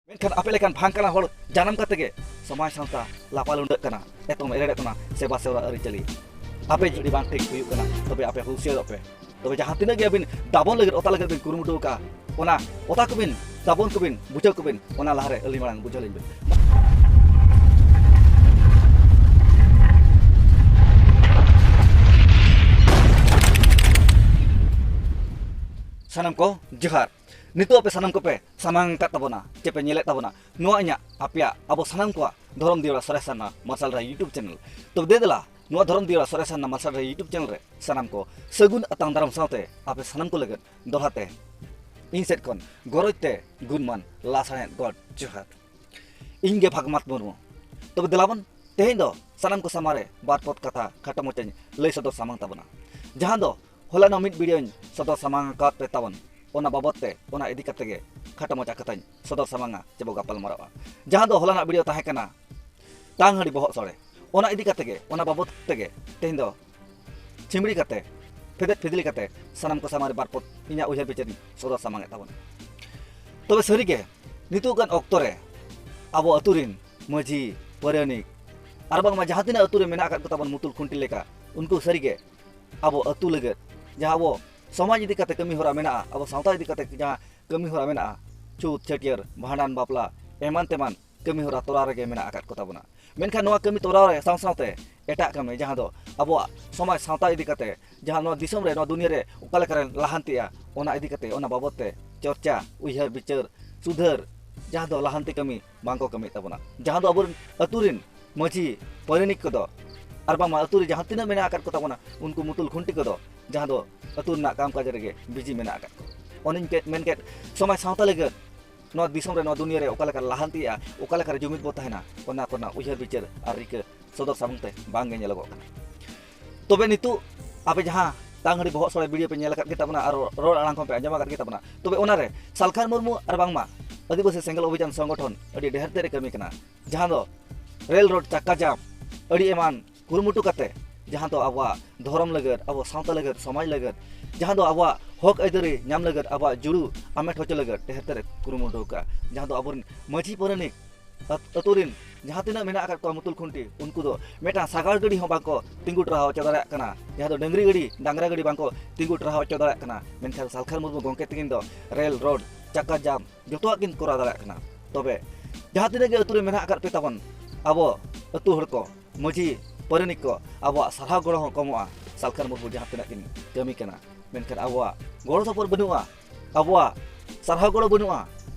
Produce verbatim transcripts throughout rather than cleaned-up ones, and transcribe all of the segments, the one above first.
ᱢᱮᱱᱠᱷᱟᱱ ᱟᱯᱮ ᱞᱮᱠᱟᱱ ᱵᱷᱟᱝ ᱠᱟᱱᱟ ᱦᱚᱲ ᱡᱟᱱᱟᱢ ᱠᱟᱛᱮ ᱜᱮ ᱥᱚᱢᱟᱡᱽ ᱥᱟᱶᱛᱟ ᱞᱟᱯᱟ ᱞᱩᱸᱰᱟᱹᱜ ᱠᱟᱱᱟ, ᱮᱛᱚᱢ ᱮᱨᱮᱲᱮᱫ ᱠᱟᱱᱟ, ᱥᱮᱵᱟ ᱥᱮᱣᱨᱟ ᱟᱹᱨᱤᱪᱟᱹᱞᱤ ᱟᱯᱮ ᱡᱩᱫᱤ ᱵᱟᱝ ᱴᱷᱤᱠ ᱦᱩᱭᱩᱜ ᱠᱟᱱᱟ, ᱛᱚᱵᱮ ᱟᱯᱮ ᱦᱩᱸᱥᱤᱭᱟᱹᱨᱚᱜ ᱯᱮ᱾ ᱛᱚᱵᱮ ᱡᱟᱦᱟᱸ ᱛᱤᱱᱟᱹᱜ ᱜᱮ ᱟᱹᱵᱤᱱ ᱫᱟᱵᱚᱱ ᱞᱟᱹᱜᱤᱫ, ᱚᱛᱟ ᱞᱟᱹᱜᱤᱫ ᱵᱤᱱ ᱠᱩᱨᱩᱢᱩᱴᱩ ᱟᱠᱟᱫᱼᱟ, ᱚᱱᱟ ᱚᱛᱟ ᱠᱚᱵᱤᱱ, ᱫᱟᱵᱚᱱ ᱠᱚᱵᱤᱱ, ᱵᱩᱡᱷᱟᱹᱣ ᱠᱚᱵᱤᱱ, ᱚᱱᱟ ᱞᱟᱦᱟᱨᱮ ᱟᱹᱞᱤᱧ ᱢᱟᱲᱟᱝ ᱵᱩᱡᱷᱟᱹᱣ ᱞᱤᱧ ᱵᱤᱱ᱾ ᱥᱟᱱᱟᱢ ᱠᱚ ᱡᱚᱦᱟᱨ᱾ ᱱᱤᱛᱚᱜ ᱟᱯᱮ ᱥᱟᱱᱟᱢ ᱠᱚᱯᱮ ᱥᱟᱢᱟᱝ ᱟᱠᱟᱫ ᱛᱟᱵᱚᱱᱟ, ᱪᱮ ᱯᱮ ᱧᱮᱞᱮᱫ ᱛᱟᱵᱚᱱᱟ ᱱᱚᱣᱟ ᱤᱧᱟᱹᱜ ᱟᱯᱮᱭᱟᱜ ᱟᱵᱚ ᱥᱟᱱᱟᱢ ᱠᱚᱣᱟᱜ ᱫᱷᱚᱨᱚᱢ ᱫᱤᱭᱟᱹᱲᱟ ᱥᱚᱨᱮᱥ ᱥᱟᱨᱱᱟ ᱢᱟᱨᱥᱟᱞ ᱨᱮ YouTube channel᱾ ᱛᱚᱵᱮ ᱫᱮ ᱫᱮᱞᱟ, ᱱᱚᱣᱟ ᱫᱷᱚᱨᱚᱢ ᱫᱤᱭᱟᱹᱲᱟ ᱥᱚᱨᱮᱥ ᱥᱟᱨᱱᱟ ᱢᱟᱨᱥᱟᱞ ᱨᱮ YouTube channel ᱨᱮ ᱥᱟᱱᱟᱢ ᱠᱚ ᱥᱟᱹᱜᱩᱱ ᱟᱛᱟᱝ ᱫᱟᱨᱟᱢ ᱥᱟᱶᱛᱮ ᱟᱯᱮ ᱥᱟᱱᱟᱢ ᱠᱚ ᱞᱟᱹᱜᱤᱫ ᱫᱚᱦᱲᱟ ᱛᱮ ᱤᱧ ᱥᱮᱫ ᱠᱷᱚᱱ ᱜᱚᱨᱚᱡᱽ ᱛᱮ ᱜᱩᱱᱢᱟᱱ ᱞᱟᱥᱟᱲᱦᱮᱫ ᱜᱚᱰ ᱡᱚᱦᱟᱨ᱾ ᱤᱧ ᱜᱮ ᱵᱷᱟᱜᱽᱢᱟᱛ ᱢᱩᱨᱢᱩ᱾ ᱛᱚᱵᱮ ᱫᱮᱞᱟ ᱵᱚᱱ, ᱛᱮᱦᱮᱧ ᱫᱚ ᱥᱟᱱᱟᱢ ᱠᱚ ᱥᱟᱢᱟᱝ ᱨᱮ ᱵᱟᱨ ᱯᱚᱫ ᱠᱟᱛᱷᱟ ᱠᱷᱟᱴᱚ ᱢᱟᱪᱷᱟᱧ ᱞᱟᱹᱭ ᱥᱚᱫᱚᱨ ᱥᱟᱢᱟᱝ ᱛᱟᱵᱚᱱᱟ, ᱡᱟᱦᱟᱸ ᱫᱚ ᱦᱚᱞᱟᱱᱚᱜ ᱢᱤᱫ ᱵᱷᱤᱰᱤᱭᱳᱧ ᱥᱚᱫᱚᱨ ᱥᱟᱢᱟᱝ ᱟᱠᱟᱫ ᱯᱮ ᱛᱟᱵᱚᱱ, ᱚᱱᱟ ᱵᱟᱵᱚᱛ ᱛᱮ, ᱚᱱᱟ ᱤᱫᱤ ᱠᱟᱛᱮ ᱜᱮ ᱠᱷᱟᱴᱚ ᱢᱟᱪᱷᱟ ᱠᱟᱛᱷᱟᱧ ᱥᱚᱫᱚᱨ ᱥᱟᱢᱟᱝᱟ, ᱪᱮ ᱵᱚ ᱜᱟᱯᱟᱞ ᱢᱟᱨᱟᱣᱟ᱾ ᱡᱟᱦᱟᱸ ᱫᱚ ᱦᱚᱞᱟᱱᱟᱜ ᱵᱷᱤᱰᱤᱭᱳ ᱛᱟᱦᱮᱸ ᱠᱟᱱᱟ ᱛᱟᱝ ᱦᱟᱺᱰᱤ ᱵᱚᱦᱚᱜ ᱥᱚᱲᱮ, ᱚᱱᱟ ᱤᱫᱤ ᱠᱟᱛᱮ ᱜᱮ, ᱚᱱᱟ ᱵᱟᱵᱚᱛ ᱛᱮᱜᱮ ᱛᱮᱦᱮᱧ ᱫᱚ ᱪᱷᱤᱢᱲᱤ ᱠᱟᱛᱮ, ᱯᱷᱮᱫᱮᱫ ᱯᱷᱤᱫᱽᱞᱤ ᱠᱟᱛᱮ ᱥᱟᱱᱟᱢ ᱠᱚ ᱥᱟᱢᱟᱝ ᱨᱮ ᱵᱟᱨ ᱯᱚᱫ ᱤᱧᱟᱹᱜ ᱩᱭᱦᱟᱹᱨ ᱵᱤᱪᱟᱹᱨᱤᱧ ᱥᱚᱫᱚᱨ ᱥᱟᱢᱟᱝ ᱮᱫ ᱛᱟᱵᱚᱱᱟ᱾ ᱛᱚᱵᱮ ᱥᱟᱹᱨᱤᱜᱮ ᱱᱤᱛᱚᱜ ᱜᱟᱱ ᱚᱠᱛᱚ ᱨᱮ ᱟᱵᱚ ᱟᱹᱛᱩ ᱨᱤᱱ ᱢᱟᱹᱡᱷᱤ, ᱯᱟᱨᱟᱱᱤᱠ ᱟᱨ ᱵᱟᱝᱢᱟ ᱡᱟᱦᱟᱸ ᱛᱤᱱᱟᱹᱜ ᱟᱹᱛᱩ ᱨᱮ ᱢᱮᱱᱟᱜ ᱟᱠᱟᱫ ᱠᱚ ᱛᱟᱵᱚᱱ ᱢᱩᱛᱩᱞ ᱠᱷᱩᱱᱴᱤ ᱞᱮᱠᱟ, ᱩᱱᱠᱩ ᱥᱟᱹᱨᱤᱜᱮ ᱟᱵᱚ ᱟᱹᱛᱩ ᱞᱟᱹᱜᱤᱫ, ᱡᱟᱦᱟᱸ ᱟᱵᱚ ᱥᱚᱢᱟᱡᱽ ᱤᱫᱤ ᱠᱟᱛᱮ ᱠᱟᱹᱢᱤ ᱦᱚᱨᱟ ᱢᱮᱱᱟᱜᱼᱟ, ᱟᱵᱚ ᱥᱟᱶᱛᱟ ᱤᱫᱤ ᱠᱟᱛᱮ ᱡᱟᱦᱟᱸ ᱠᱟᱹᱢᱤ ᱦᱚᱨᱟ ᱢᱮᱱᱟᱜᱼᱟ, ᱪᱷᱩᱛ, ᱪᱷᱟᱹᱴᱭᱟᱹᱨ, ᱵᱷᱟᱸᱰᱟᱱ, ᱵᱟᱯᱞᱟ, ᱮᱢᱟᱱ ᱛᱮᱢᱟᱱ ᱠᱟᱹᱢᱤ ᱦᱚᱨᱟ ᱛᱚᱨᱟᱣ ᱨᱮᱜᱮ ᱢᱮᱱᱟᱜ ᱟᱠᱟᱫ ᱠᱚ ᱛᱟᱵᱚᱱᱟ᱾ ᱢᱮᱱᱠᱷᱟᱱ ᱱᱚᱣᱟ ᱠᱟᱹᱢᱤ ᱛᱚᱨᱟᱣ ᱨᱮ ᱥᱟᱶ ᱥᱟᱶᱛᱮ ᱮᱴᱟᱜ ᱠᱟᱹᱢᱤ, ᱡᱟᱦᱟᱸ ᱫᱚ ᱟᱵᱚᱣᱟᱜ ᱥᱚᱢᱟᱡᱽ ᱥᱟᱶᱛᱟ ᱤᱫᱤ ᱠᱟᱛᱮ, ᱡᱟᱦᱟᱸ ᱱᱚᱣᱟ ᱫᱤᱥᱚᱢ ᱨᱮ, ᱱᱚᱣᱟ ᱫᱩᱱᱤᱭᱟᱹ ᱨᱮ ᱚᱠᱟ ᱞᱮᱠᱟᱨᱮ ᱞᱟᱦᱟᱱᱛᱤᱜᱼᱟ, ᱚᱱᱟ ᱤᱫᱤ ᱠᱟᱛᱮ, ᱚᱱᱟ ᱵᱟᱵᱚᱛ ᱛᱮ ᱪᱚᱨᱪᱟ, ᱩᱭᱦᱟᱹᱨ ᱵᱤᱪᱟᱹᱨ, ᱥᱩᱫᱷᱟᱹᱨ, ᱡᱟᱦᱟᱸ ᱫᱚ ᱞᱟᱦᱟᱱᱛᱤ ᱠᱟᱹᱢᱤ ᱵᱟᱝ ᱠᱚ ᱠᱟᱹᱢᱤᱭᱮᱫ ᱛᱟᱵᱚᱱᱟ᱾ ᱡᱟᱦᱟᱸ ᱫᱚ ᱟᱵᱚᱨᱮᱱ ᱟᱹᱛᱩ ᱨᱮᱱ ᱢᱟᱹᱡᱷᱤ ᱯᱟᱨᱟᱱᱤᱠ ᱠᱚᱫᱚ ᱟᱨ ᱵᱟᱝᱢᱟ ᱟᱹᱛᱩ ᱨᱮ ᱡᱟᱦᱟᱸ ᱛᱤᱱᱟᱹᱜ ᱢᱮᱱᱟᱜ ᱟᱠᱟᱫ ᱠᱚ ᱛᱟᱵᱚᱱᱟ, ᱩᱱᱠᱩ ᱢᱩᱛᱩᱞ ᱠᱷᱩᱱᱴᱤ ᱠᱚᱫᱚ ᱡᱟᱦᱟᱸ ᱫᱚ ᱟᱹᱛᱩ ᱨᱮᱱᱟᱜ ᱠᱟᱢ ᱠᱟᱡᱽ ᱨᱮᱜᱮ ᱵᱤᱡᱤ ᱢᱮᱱᱟᱜ ᱟᱠᱟᱫ ᱠᱚᱣᱟ᱾ ᱚᱱᱮᱧ ᱠᱮᱫ, ᱢᱮᱱ ᱠᱮᱫ, ᱥᱚᱢᱟᱡᱽ ᱥᱟᱶᱛᱟ ᱞᱟᱹᱜᱤᱫ, ᱱᱚᱣᱟ ᱫᱤᱥᱚᱢ ᱨᱮ, ᱱᱚᱣᱟ ᱫᱩᱱᱤᱭᱟᱹ ᱨᱮ ᱚᱠᱟ ᱞᱮᱠᱟ ᱞᱟᱦᱟᱱᱛᱤᱜᱼᱟ, ᱚᱠᱟ ᱞᱮᱠᱟᱨᱮ ᱡᱩᱢᱤᱫ ᱵᱚ ᱛᱟᱦᱮᱱᱟ, ᱚᱱᱟ ᱠᱚᱨᱮᱱᱟᱜ ᱩᱭᱦᱟᱹᱨ ᱵᱤᱪᱟᱹᱨ ᱟᱨ ᱨᱤᱠᱟᱹ ᱥᱚᱫᱚᱨ ᱥᱟᱢᱟᱝ ᱛᱮ ᱵᱟᱝ ᱜᱮ ᱧᱮᱞᱚᱜᱚᱜ ᱠᱟᱱᱟ᱾ ᱛᱚᱵᱮ ᱱᱤᱛᱚᱜ ᱟᱯᱮ ᱡᱟᱦᱟᱸ ᱛᱟᱝ ᱦᱟᱺᱰᱤ ᱵᱚᱦᱚᱜ ᱥᱚᱲᱮ ᱵᱷᱤᱰᱤᱭᱳ ᱯᱮ ᱧᱮᱞ ᱟᱠᱟᱫ ᱜᱮ ᱛᱟᱵᱚᱱᱟ ᱟᱨ ᱨᱚᱲ ᱟᱲᱟᱝ ᱦᱚᱸ ᱯᱮ ᱟᱸᱡᱚᱢ ᱟᱠᱟᱫ ᱜᱮ ᱛᱟᱵᱚᱱᱟ, ᱛᱚᱵᱮ ᱚᱱᱟᱨᱮ ᱥᱟᱞᱠᱷᱟᱱ ᱢᱩᱨᱢᱩ ᱟᱨ ᱵᱟᱝᱢᱟ ᱟᱹᱫᱤᱵᱟᱹᱥᱤ ᱥᱮᱸᱜᱮᱞ ᱚᱵᱷᱤᱡᱟᱱ ᱥᱚᱝᱜᱚᱴᱷᱚᱱ ᱟᱹᱰᱤ ᱰᱷᱮᱨ ᱛᱮᱫ ᱮ ᱠᱟᱹᱢᱤ ᱠᱟᱱᱟ, ᱡᱟᱦᱟᱸ ᱫᱚ ᱨᱮᱞ ᱨᱳᱰ ᱪᱟᱠᱟ ᱡᱟᱢ, ᱟᱹᱰᱤ ᱮᱢᱟᱱ ᱠᱩᱨᱩᱢᱩᱴᱩ ᱠᱟᱛᱮ, ᱡᱟᱦᱟᱸ ᱫᱚ ᱟᱵᱚᱣᱟᱜ ᱫᱷᱚᱨᱚᱢ ᱞᱟᱹᱜᱤᱫ, ᱟᱵᱚ ᱥᱟᱶᱛᱟ ᱞᱟᱹᱜᱤᱫ, ᱥᱚᱢᱟᱡᱽ ᱞᱟᱹᱜᱤᱫ, ᱡᱟᱦᱟᱸ ᱫᱚ ᱟᱵᱚᱣᱟᱜ ᱦᱚᱠ ᱟᱹᱭᱫᱟᱹᱨᱤ ᱧᱟᱢ ᱞᱟᱹᱜᱤᱫ, ᱟᱵᱚᱣᱟᱜ ᱡᱩᱲᱩ ᱟᱢᱮᱴ ᱦᱚᱪᱚ ᱞᱟᱹᱜᱤᱫ ᱰᱷᱮᱨ ᱛᱮ ᱠᱩᱨᱩᱢᱩᱴᱩ ᱟᱠᱟᱫᱼᱟ, ᱡᱟᱦᱟᱸ ᱫᱚ ᱟᱵᱚᱨᱮᱱ ᱢᱟᱹᱡᱷᱤ ᱯᱟᱨᱟᱱᱤᱠ ᱟᱹᱛ-, ᱟᱹᱛᱩ ᱨᱮᱱ ᱡᱟᱦᱟᱸ ᱛᱤᱱᱟᱹᱜ ᱢᱮᱱᱟᱜ ᱟᱠᱟᱫ ᱠᱚᱣᱟ ᱢᱩᱛᱩᱞ ᱠᱷᱩᱱᱴᱤ, ᱩᱱᱠᱩ ᱫᱚ ᱢᱤᱫᱴᱟᱝ ᱥᱟᱜᱟᱲ ᱜᱟᱹᱰᱤ ᱦᱚᱸ ᱵᱟᱝᱠᱚ ᱛᱤᱸᱜᱩ ᱴᱟᱨᱦᱟᱣ ᱦᱚᱪᱚ ᱫᱟᱲᱮᱭᱟᱜ ᱠᱟᱱᱟ, ᱡᱟᱦᱟᱸ ᱫᱚ ᱰᱟᱹᱝᱨᱤ ᱜᱟᱹᱰᱤ, ᱰᱟᱝᱨᱟ ᱜᱟᱹᱰᱤ ᱵᱟᱝᱠᱚ ᱛᱤᱸᱜᱩ ᱴᱟᱨᱦᱟᱣ ᱦᱚᱪᱚ ᱫᱟᱲᱮᱭᱟᱜ ᱠᱟᱱᱟ᱾ ᱢᱮᱱᱠᱷᱟᱱ ᱥᱟᱞᱠᱷᱟᱱ ᱢᱩᱨᱢᱩ ᱜᱚᱢᱠᱮ ᱛᱟᱹᱠᱤᱱ ᱫᱚ ᱨᱮᱞ, ᱨᱳᱰ, ᱪᱟᱠᱟ ᱡᱟᱢ ᱡᱚᱛᱚᱣᱟᱜ ᱠᱤᱱ ᱠᱚᱨᱟᱣ ᱫᱟᱲᱮᱭᱟᱜ ᱠᱟᱱᱟ᱾ ᱛᱚᱵᱮ ᱡᱟᱦᱟᱸ ᱛᱤᱱᱟᱹᱜ ᱜᱮ ᱟᱹᱛᱩ ᱨᱮ ᱢᱮᱱᱟᱜ ᱟᱠᱟᱫ ᱯᱮ ᱛᱟᱵᱚᱱ ᱟᱵᱚ ᱟᱹᱛᱩ ᱦᱚᱲ ᱠᱚ, ᱢᱟᱹᱡᱷᱤ ᱯᱟᱨᱟᱱᱤᱠ ᱠᱚ, ᱟᱵᱚᱣᱟᱜ ᱥᱟᱨᱦᱟᱣ ᱜᱚᱲᱚ ᱦᱚᱸ ᱠᱚᱢᱚᱜᱼᱟ ᱥᱟᱞᱠᱷᱟᱱ ᱢᱩᱨᱢᱩ ᱡᱟᱦᱟᱸ ᱛᱤᱱᱟᱹᱜ ᱠᱤᱱ ᱠᱟᱹᱢᱤ ᱠᱟᱱᱟ᱾ ᱢᱮᱱᱠᱷᱟᱱ ᱟᱵᱚᱣᱟᱜ ᱜᱚᱲᱚ ᱥᱚᱯᱚᱦᱚᱫ ᱵᱟᱹᱱᱩᱜᱼᱟ, ᱟᱵᱚᱣᱟᱜ ᱥᱟᱨᱦᱟᱣ ᱜᱚᱲᱚ ᱵᱟᱹᱱᱩᱜᱼᱟ᱾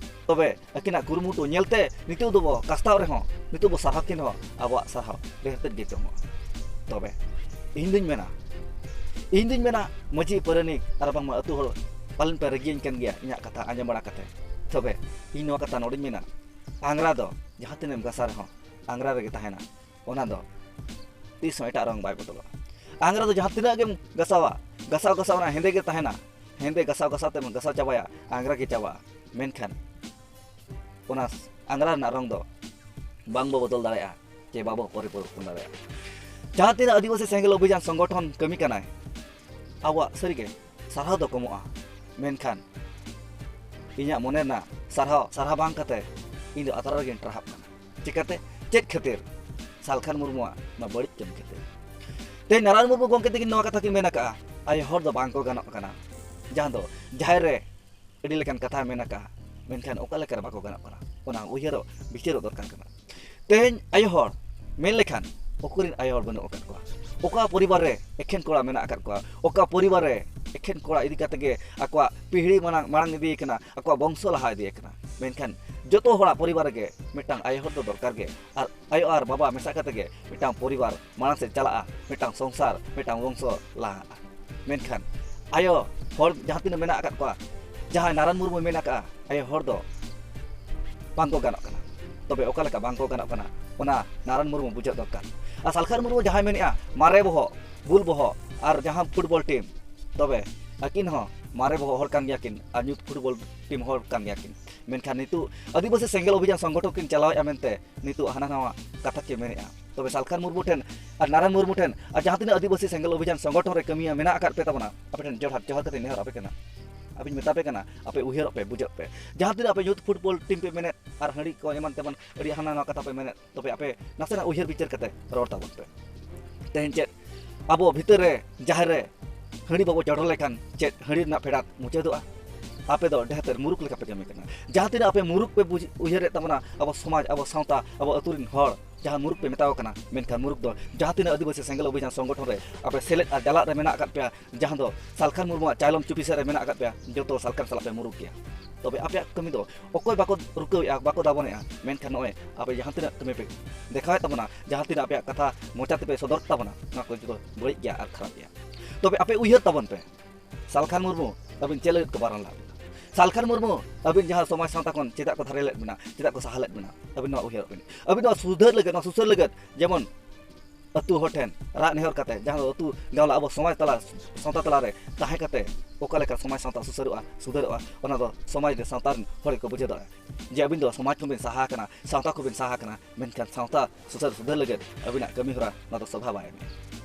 ᱛᱚᱵᱮ ᱟᱹᱠᱤᱱᱟᱜ ᱠᱩᱨᱩᱢᱩᱴᱩ ᱧᱮᱞᱛᱮ ᱱᱤᱛᱚᱜ ᱫᱚᱵᱚ ᱠᱟᱥᱛᱟᱣ ᱨᱮᱦᱚᱸ, ᱱᱤᱛᱚᱜ ᱵᱚ ᱥᱟᱨᱦᱟᱣ ᱠᱤᱱ ᱨᱮᱦᱚᱸ ᱟᱵᱚᱣᱟᱜ ᱥᱟᱨᱦᱟᱣ ᱰᱷᱮᱨ ᱛᱮᱫ ᱜᱮ ᱠᱚᱢᱚᱜᱼᱟ᱾ ᱛᱚᱵᱮ ᱤᱧ ᱫᱩᱧ ᱢᱮᱱᱟ, ᱤᱧ ᱫᱩᱧ ᱢᱮᱱᱟ, ᱢᱟᱹᱡᱷᱤ ᱯᱟᱨᱟᱱᱤᱠ ᱟᱨ ᱵᱟᱝᱢᱟ ᱟᱹᱛᱩ ᱦᱚᱲ ᱯᱟᱞᱮᱱ ᱯᱮ ᱨᱟᱹᱜᱤᱭᱟᱹᱧ ᱠᱟᱱ ᱜᱮᱭᱟ ᱤᱧᱟᱹᱜ ᱠᱟᱛᱷᱟ ᱟᱸᱡᱚᱢ ᱵᱟᱲᱟ ᱠᱟᱛᱮ᱾ ᱛᱚᱵᱮ ᱤᱧ ᱱᱚᱣᱟ ᱠᱟᱛᱷᱟ ᱱᱚᱰᱮᱧ ᱢᱮᱱᱟ, ᱟᱝᱜᱽᱨᱟ ᱫᱚ ᱡᱟᱦᱟᱸ ᱛᱤᱱᱟᱹᱜ ᱮᱢ ᱜᱷᱟᱥᱟᱣ ᱨᱮᱦᱚᱸ ᱟᱝᱜᱽᱨᱟ ᱨᱮᱜᱮ ᱛᱟᱦᱮᱱᱟ, ᱚᱱᱟ ᱫᱚ ᱛᱤᱥ ᱦᱚᱸ ᱮᱴᱟᱜ ᱨᱚᱝ ᱵᱟᱭ ᱵᱚᱫᱚᱞᱚᱜᱼᱟ᱾ ᱟᱝᱜᱽᱨᱟ ᱫᱚ ᱡᱟᱦᱟᱸ ᱛᱤᱱᱟᱹᱜ ᱜᱮᱢ ᱜᱷᱟᱥᱟᱣᱟ, ᱜᱷᱟᱥᱟᱣ ᱜᱷᱟᱥᱟᱣ ᱚᱱᱟ ᱦᱮᱸᱫᱮ ᱜᱮ ᱛᱟᱦᱮᱱᱟ, ᱦᱮᱸᱫᱮ ᱜᱷᱟᱥᱟᱣ ᱜᱷᱟᱥᱟᱣ ᱛᱮᱢ ᱜᱷᱟᱥᱟᱣ ᱪᱟᱵᱟᱭᱟ, ᱟᱝᱜᱽᱨᱟ ᱜᱮ ᱪᱟᱵᱟᱜᱼᱟ᱾ ᱢᱮᱱᱠᱷᱟᱱ ᱚᱱᱟ ᱟᱝᱜᱽᱨᱟ ᱨᱮᱱᱟᱜ ᱨᱚᱝ ᱫᱚ ᱵᱟᱝ ᱵᱚ ᱵᱚᱫᱚᱞ ᱫᱟᱲᱮᱭᱟᱜᱼᱟ, ᱪᱮ ᱵᱟᱵᱚ ᱯᱚᱨᱤᱵᱚᱨᱛᱚᱱ ᱫᱟᱲᱮᱭᱟᱜᱼᱟ᱾ ᱡᱟᱦᱟᱸ ᱛᱤᱱᱟᱹᱜ ᱟᱹᱫᱤᱵᱟᱹᱥᱤ ᱥᱮᱸᱜᱮᱞ ᱚᱵᱷᱤᱡᱟᱱ ᱥᱚᱝᱜᱚᱴᱷᱚᱱ ᱠᱟᱹᱢᱤ ᱠᱟᱱᱟᱭ, ᱟᱵᱚᱣᱟᱜ ᱥᱟᱹᱨᱤᱜᱮ ᱥᱟᱨᱦᱟᱣ ᱫᱚ ᱠᱚᱢᱚᱜᱼᱟ, ᱢᱮᱱᱠᱷᱟᱱ ᱤᱧᱟᱹᱜ ᱢᱚᱱᱮ ᱨᱮᱱᱟᱜ ᱥᱟᱨᱦᱟᱣ, ᱥᱟᱨᱦᱟᱣ ᱵᱟᱝ ᱠᱟᱛᱮ ᱤᱧ ᱫᱚ ᱟᱛᱨᱟ ᱨᱮᱜᱮᱧ ᱴᱟᱨᱦᱟᱜ ᱠᱟᱱᱟ᱾ ᱪᱤᱠᱟᱹᱛᱮ? ᱪᱮᱫ ᱠᱷᱟᱹᱛᱤᱨ? ᱥᱟᱞᱠᱷᱟᱱ ᱢᱩᱨᱢᱩᱣᱟᱜ ᱱᱚᱣᱟ ᱵᱟᱹᱲᱤᱡ ᱠᱟᱹᱢᱤ ᱠᱷᱟᱹᱛᱤᱨ᱾ ᱛᱮᱦᱮᱧ ᱱᱟᱨᱟᱭᱚᱱ ᱢᱩᱨᱢᱩ ᱜᱚᱢᱠᱮ ᱛᱟᱹᱠᱤᱱ ᱱᱚᱣᱟ ᱠᱟᱛᱷᱟ ᱠᱤᱱ ᱢᱮᱱ ᱟᱠᱟᱫᱼᱟ, ᱟᱭᱳ ᱦᱚᱲ ᱫᱚ ᱵᱟᱝ ᱠᱚ ᱜᱟᱱᱚᱜ ᱠᱟᱱᱟ, ᱡᱟᱦᱟᱸ ᱫᱚ ᱡᱟᱦᱮᱨ ᱨᱮ ᱟᱹᱰᱤ ᱞᱮᱠᱟᱱ ᱠᱟᱛᱷᱟ ᱢᱮᱱ ᱟᱠᱟᱫᱼᱟ, ᱢᱮᱱᱠᱷᱟᱱ ᱚᱠᱟ ᱞᱮᱠᱟ ᱨᱮ ᱵᱟᱠᱚ ᱜᱟᱱᱚᱜ ᱠᱟᱱᱟ, ᱚᱱᱟ ᱩᱭᱦᱟᱹᱨᱚᱜ, ᱵᱤᱪᱟᱹᱨᱚᱜ ᱫᱚᱨᱠᱟᱨ ᱠᱟᱱᱟ᱾ ᱛᱮᱦᱮᱧ ᱟᱭᱳ ᱦᱚᱲ ᱢᱮᱱ ᱞᱮᱠᱷᱟᱱ ᱚᱠᱚᱭᱨᱮᱱ ᱟᱭᱳ ᱦᱚᱲ ᱵᱟᱹᱱᱩᱜ ᱟᱠᱟᱫ ᱠᱚᱣᱟ? ᱚᱠᱟ ᱯᱚᱨᱤᱵᱟᱨ ᱨᱮ ᱮᱠᱷᱮᱱ ᱠᱚᱲᱟ ᱢᱮᱱᱟᱜ ᱟᱠᱟᱫ ᱠᱚᱣᱟ? ᱚᱠᱟ ᱯᱚᱨᱤᱵᱟᱨ ᱨᱮ ᱮᱠᱷᱮᱱ ᱠᱚᱲᱟ ᱤᱫᱤ ᱠᱟᱛᱮ ᱜᱮ ᱟᱠᱚᱣᱟᱜ ᱯᱤᱦᱲᱤ ᱢᱟᱲᱟᱝ, ᱢᱟᱲᱟᱝ ᱤᱫᱤ ᱟᱠᱟᱱᱟ, ᱟᱠᱚᱣᱟᱜ ᱵᱚᱝᱥᱚ ᱞᱟᱦᱟ ᱤᱫᱤ ᱟᱠᱟᱱᱟ? ᱢᱮᱱᱠᱷᱟᱱ ᱡᱚᱛᱚ ᱦᱚᱲᱟᱜ ᱯᱚᱨᱤᱵᱟᱨ ᱨᱮᱜᱮ ᱢᱤᱫᱴᱟᱝ ᱟᱭᱳ ᱦᱚᱲ ᱫᱚ ᱫᱚᱨᱠᱟᱨ ᱜᱮ, ᱟᱨ ᱟᱭᱳ ᱟᱨ ᱵᱟᱵᱟ ᱢᱮᱥᱟ ᱠᱟᱛᱮ ᱜᱮ ᱢᱤᱫᱴᱟᱝ ᱯᱚᱨᱤᱵᱟᱨ ᱢᱟᱲᱟᱝ ᱥᱮᱫ ᱪᱟᱞᱟᱜᱼᱟ, ᱢᱤᱫᱴᱟᱝ ᱥᱚᱝᱥᱟᱨ, ᱢᱤᱫᱴᱟᱝ ᱵᱚᱝᱥᱚ ᱞᱟᱦᱟᱜᱼᱟ᱾ ᱢᱮᱱᱠᱷᱟᱱ ᱟᱭᱳ ᱦᱚᱲ ᱡᱟᱦᱟᱸ ᱛᱤᱱᱟᱹᱜ ᱢᱮᱱᱟᱜ ᱟᱠᱟᱫ ᱠᱚᱣᱟ, ᱡᱟᱦᱟᱸᱭ ᱱᱟᱨᱟᱱ ᱢᱩᱨᱢᱩ ᱢᱮᱱ ᱟᱠᱟᱫᱼᱟ, ᱟᱭᱳ ᱦᱚᱲ ᱫᱚ ᱵᱟᱝ ᱠᱚ ᱜᱟᱱᱚᱜ ᱠᱟᱱᱟ᱾ ᱛᱚᱵᱮ ᱚᱠᱟ ᱞᱮᱠᱟ ᱵᱟᱝ ᱠᱚ ᱜᱟᱱᱚᱜ ᱠᱟᱱᱟ, ᱚᱱᱟ ᱱᱟᱨᱟᱱ ᱢᱩᱨᱢᱩ ᱵᱩᱡᱷᱟᱹᱣ ᱫᱚᱨᱠᱟᱨ᱾ ᱟᱨ ᱥᱟᱞᱠᱷᱟᱱ ᱢᱩᱨᱢᱩ ᱡᱟᱦᱟᱸᱭ ᱢᱮᱱᱮᱫᱼᱟ, ᱢᱟᱨᱮ ᱵᱚᱦᱚᱜ, ᱵᱩᱞ ᱵᱚᱦᱚᱜ, ᱟᱨ ᱡᱟᱦᱟᱸ ᱯᱷᱩᱴᱵᱚᱞ ᱴᱤᱢ, ᱛᱚᱵᱮ ᱟᱹᱠᱤᱱ ᱦᱚᱸ ᱢᱟᱨᱮ ᱵᱚᱦᱚᱜ ᱦᱚᱲ ᱠᱟᱱ ᱜᱮᱭᱟ ᱠᱤᱱ ᱟᱨ ᱧᱩᱛ ᱯᱷᱩᱴᱵᱚᱞ ᱴᱤᱢ ᱦᱚᱲ ᱠᱟᱱ ᱜᱮᱭᱟ ᱠᱤᱱ᱾ ᱢᱮᱱᱠᱷᱟᱱ ᱱᱤᱛᱚᱜ ᱟᱹᱫᱤᱵᱟᱹᱥᱤ ᱥᱮᱸᱜᱮᱞ ᱚᱵᱷᱤᱡᱟᱱ ᱥᱚᱝᱜᱚᱴᱷᱚᱱ ᱠᱤᱱ ᱪᱟᱞᱟᱣᱮᱫᱼᱟ ᱢᱮᱱᱛᱮ ᱱᱤᱛᱚᱜ ᱦᱟᱱᱟ ᱱᱟᱣᱟ ᱠᱟᱛᱷᱟ ᱠᱤᱱ ᱢᱮᱱᱮᱫᱼᱟ᱾ ᱛᱚᱵᱮ ᱥᱟᱞᱠᱷᱟᱱ ᱢᱩᱨᱢᱩ ᱴᱷᱮᱱ ᱟᱨ ᱱᱟᱨᱟᱭᱚᱱ ᱢᱩᱨᱢᱩ ᱴᱷᱮᱱ ᱟᱨ ᱡᱟᱦᱟᱸ ᱛᱤᱱᱟᱹᱜ ᱟᱹᱫᱤᱵᱟᱹᱥᱤ ᱥᱮᱸᱜᱮᱞ ᱚᱵᱷᱤᱡᱟᱱ ᱥᱚᱝᱜᱚᱴᱷᱚᱱ ᱨᱮ ᱠᱟᱹᱢᱤᱭᱟᱹ ᱢᱮᱱᱟᱜ ᱟᱠᱟᱫ ᱯᱮ ᱛᱟᱵᱚᱱᱟ, ᱟᱯᱮ ᱴᱷᱮᱱ ᱡᱚᱦᱟᱨ, ᱡᱚᱦᱟᱨ ᱠᱟᱛᱮ ᱱᱮᱦᱚᱨ ᱟᱯᱮ ᱠᱟᱱᱟ᱾ ᱟᱹᱵᱤᱱ ᱢᱮᱛᱟ ᱯᱮ ᱠᱟᱱᱟ, ᱟᱯᱮ ᱩᱭᱦᱟᱹᱨᱚᱜ ᱯᱮ, ᱵᱩᱡᱷᱟᱹᱜ ᱯᱮ᱾ ᱡᱟᱦᱟᱸ ᱛᱤᱱᱟᱹᱜ ᱟᱯᱮ youth football team ᱯᱮ ᱢᱮᱱᱮᱫ ᱟᱨ ᱦᱟᱺᱰᱤ ᱠᱚ ᱮᱢᱟᱱ ᱛᱮᱢᱟᱱ ᱟᱹᱰᱤ ᱦᱟᱱᱟ ᱱᱟᱣᱟ ᱠᱟᱛᱷᱟ ᱯᱮ ᱢᱮᱱᱮᱫ, ᱛᱚᱵᱮ ᱟᱯᱮ ᱱᱟᱥᱮᱱᱟᱜ ᱩᱭᱦᱟᱹᱨ ᱵᱤᱪᱟᱹᱨ ᱠᱟᱛᱮ ᱨᱚᱲ ᱛᱟᱵᱚᱱ ᱯᱮ᱾ ᱛᱮᱦᱮᱧ ᱪᱮᱫ ᱟᱵᱚ ᱵᱷᱤᱛᱟᱹᱨ ᱨᱮ, ᱡᱟᱦᱮᱨ ᱨᱮ ᱦᱟᱺᱰᱤ ᱵᱟᱵᱚ ᱪᱚᱰᱚᱨ ᱞᱮᱠᱷᱟᱱ ᱪᱮᱫ ᱦᱟᱺᱰᱤ ᱨᱮᱱᱟᱜ ᱯᱷᱮᱰᱟᱛ ᱢᱩᱪᱟᱹᱫᱚᱜᱼᱟ? ᱟᱯᱮ ᱫᱚ ᱰᱷᱮᱨ ᱛᱮ ᱢᱩᱨᱩᱠ ᱞᱮᱠᱟ ᱯᱮ ᱠᱟᱹᱢᱤ ᱠᱟᱱᱟ᱾ ᱡᱟᱦᱟᱸ ᱛᱤᱱᱟᱹᱜ ᱟᱯᱮ ᱢᱩᱨᱩᱠ ᱯᱮ ᱵᱩᱡᱽ-, ᱩᱭᱦᱟᱹᱨᱮᱫ ᱛᱟᱵᱚᱱᱟ, ᱟᱵᱚ ᱥᱚᱢᱟᱡᱽ, ᱟᱵᱚ ᱥᱟᱶᱛᱟ, ᱟᱵᱚ ᱟᱹᱛᱩ ᱨᱮᱱ ᱦᱚᱲ ᱡᱟᱦᱟᱸ ᱢᱩᱨᱩᱠ ᱯᱮ ᱢᱮᱛᱟᱣ ᱠᱟᱱᱟ, ᱢᱮᱱᱠᱷᱟᱱ ᱢᱩᱨᱩᱠ ᱫᱚ ᱡᱟᱦᱟᱸ ᱛᱤᱱᱟᱹᱜ ᱟᱹᱫᱤᱵᱟᱹᱥᱤ ᱥᱮᱸᱜᱮᱞ ᱚᱵᱷᱤᱡᱟᱱ ᱥᱚᱝᱜᱚᱴᱷᱚᱱ ᱨᱮ ᱟᱯᱮ ᱥᱮᱞᱮᱫ ᱟᱨ ᱪᱟᱞᱟᱜ ᱨᱮ ᱢᱮᱱᱟᱜ ᱟᱠᱟᱫ ᱯᱮᱭᱟ, ᱡᱟᱦᱟᱸ ᱫᱚ ᱥᱟᱞᱠᱷᱟᱱ ᱢᱩᱨᱢᱩᱣᱟᱜ ᱪᱟᱭᱞᱚᱢ ᱪᱩᱯᱤ ᱥᱮᱫ ᱨᱮ ᱢᱮᱱᱟᱜ ᱟᱠᱟᱫ ᱯᱮᱭᱟ, ᱡᱚᱛᱚ ᱥᱟᱞᱠᱷᱟᱱ ᱥᱟᱞᱟᱜ ᱯᱮ ᱢᱩᱨᱩᱠ ᱜᱮᱭᱟ᱾ ᱛᱚᱵᱮ ᱟᱯᱮᱭᱟᱜ ᱠᱟᱹᱢᱤ ᱫᱚ ᱚᱠᱚᱭ ᱵᱟᱠᱚ ᱨᱩᱠᱟᱹᱣᱮᱫᱼᱟ, ᱵᱟᱠᱚ ᱫᱟᱵᱚᱱᱮᱫᱼᱟ, ᱢᱮᱱᱠᱷᱟᱱ ᱱᱚᱜᱼᱚᱭ ᱟᱯᱮ ᱡᱟᱦᱟᱸ ᱛᱤᱱᱟᱹᱜ ᱠᱟᱹᱢᱤ ᱯᱮ ᱫᱮᱠᱷᱟᱣᱮᱫ ᱛᱟᱵᱚᱱᱟ, ᱡᱟᱦᱟᱸ ᱛᱤᱱᱟᱹᱜ ᱟᱯᱮᱭᱟᱜ ᱠᱟᱛᱷᱟ ᱢᱚᱪᱟ ᱛᱮᱯᱮ ᱥᱚᱫᱚᱨ ᱛᱟᱵᱚᱱᱟ, ᱱᱚᱣᱟ ᱠᱚ ᱡᱚᱛᱚ ᱵᱟᱹᱲᱤᱡ ᱜᱮᱭᱟ ᱟᱨ ᱠᱷᱟᱨᱟᱯ ᱜᱮᱭᱟ᱾ ᱛᱚᱵᱮ ᱟᱯᱮ ᱩᱭᱦᱟᱹᱨ ᱛᱟᱵᱚᱱ ᱯᱮ, ᱥᱟᱞᱠᱷᱟᱱ ᱢᱩᱨᱢᱩ ᱟᱹᱵᱤᱱ ᱪᱮᱫ ᱞᱟᱹᱜᱤᱫ ᱠᱚ ᱵᱟᱨᱚᱱ ᱞᱮᱫ ᱵᱤᱱᱟ? ᱥᱟᱞᱠᱷᱟᱱ ᱢᱩᱨᱢᱩ ᱟᱹᱵᱤᱱ ᱡᱟᱦᱟᱸ ᱥᱚᱢᱟᱡᱽ ᱥᱟᱶᱛᱟ ᱠᱷᱚᱱ ᱪᱮᱫᱟᱜ ᱠᱚ ᱫᱷᱟᱨᱮ ᱞᱮᱫ ᱵᱤᱱᱟ, ᱪᱮᱫᱟᱜ ᱠᱚ ᱥᱟᱦᱟ ᱞᱮᱫ ᱵᱤᱱᱟ? ᱟᱹᱵᱤᱱ ᱱᱚᱣᱟ ᱩᱭᱦᱟᱹᱨ ᱵᱤᱱ, ᱟᱹᱵᱤᱱ ᱱᱚᱣᱟ ᱥᱩᱫᱷᱟᱹᱨ ᱞᱟᱹᱜᱤᱫ, ᱱᱚᱣᱟ ᱥᱩᱥᱟᱹᱨ ᱞᱟᱹᱜᱤᱫ, ᱡᱮᱢᱚᱱ ᱟᱹᱛᱩ ᱦᱚᱲ ᱴᱷᱮᱱ ᱨᱟᱜ ᱱᱮᱦᱚᱨ ᱠᱟᱛᱮ, ᱡᱟᱦᱟᱸ ᱫᱚ ᱟᱹᱛᱩ ᱜᱟᱶᱞᱟ ᱟᱵᱚ ᱥᱚᱢᱟᱡᱽ ᱛᱟᱞᱟ, ᱥᱟᱶᱛᱟ ᱛᱟᱞᱟ ᱨᱮ ᱛᱟᱦᱮᱸ ᱠᱟᱛᱮ ᱚᱠᱟ ᱞᱮᱠᱟ ᱥᱚᱢᱟᱡᱽ ᱥᱟᱶᱛᱟ ᱥᱩᱥᱟᱹᱨᱚᱜᱼᱟ, ᱥᱩᱫᱷᱟᱹᱨᱚᱜᱼᱟ, ᱚᱱᱟ ᱫᱚ ᱥᱚᱢᱟᱡᱽ ᱨᱮ ᱥᱟᱶᱛᱟ ᱨᱮᱱ ᱦᱚᱲ ᱜᱮᱠᱚ ᱵᱩᱡᱷᱟᱹᱣ ᱫᱟᱲᱮᱭᱟᱜᱼᱟ ᱡᱮ ᱟᱹᱵᱤᱱ ᱫᱚ ᱥᱚᱢᱟᱡᱽ ᱠᱷᱚᱱ ᱵᱤᱱ ᱥᱟᱦᱟ ᱟᱠᱟᱱᱟ, ᱥᱟᱶᱛᱟ ᱠᱷᱚᱱ ᱵᱤᱱ ᱥᱟᱦᱟ ᱟᱠᱟᱱᱟ, ᱢᱮᱱᱠᱷᱟᱱ ᱥᱟᱶᱛᱟ ᱥᱩᱥᱟᱹᱨ ᱥᱩᱫᱷᱟᱹᱨ ᱞᱟᱹᱜᱤᱫ ᱟᱹᱵᱤᱱᱟᱜ ᱠᱟᱹᱢᱤ ᱦᱚᱨᱟ ᱱᱚᱣᱟ ᱫᱚ ᱥᱚᱵᱷᱟ ᱵᱟᱭ ᱮᱢᱮᱜᱼᱟ᱾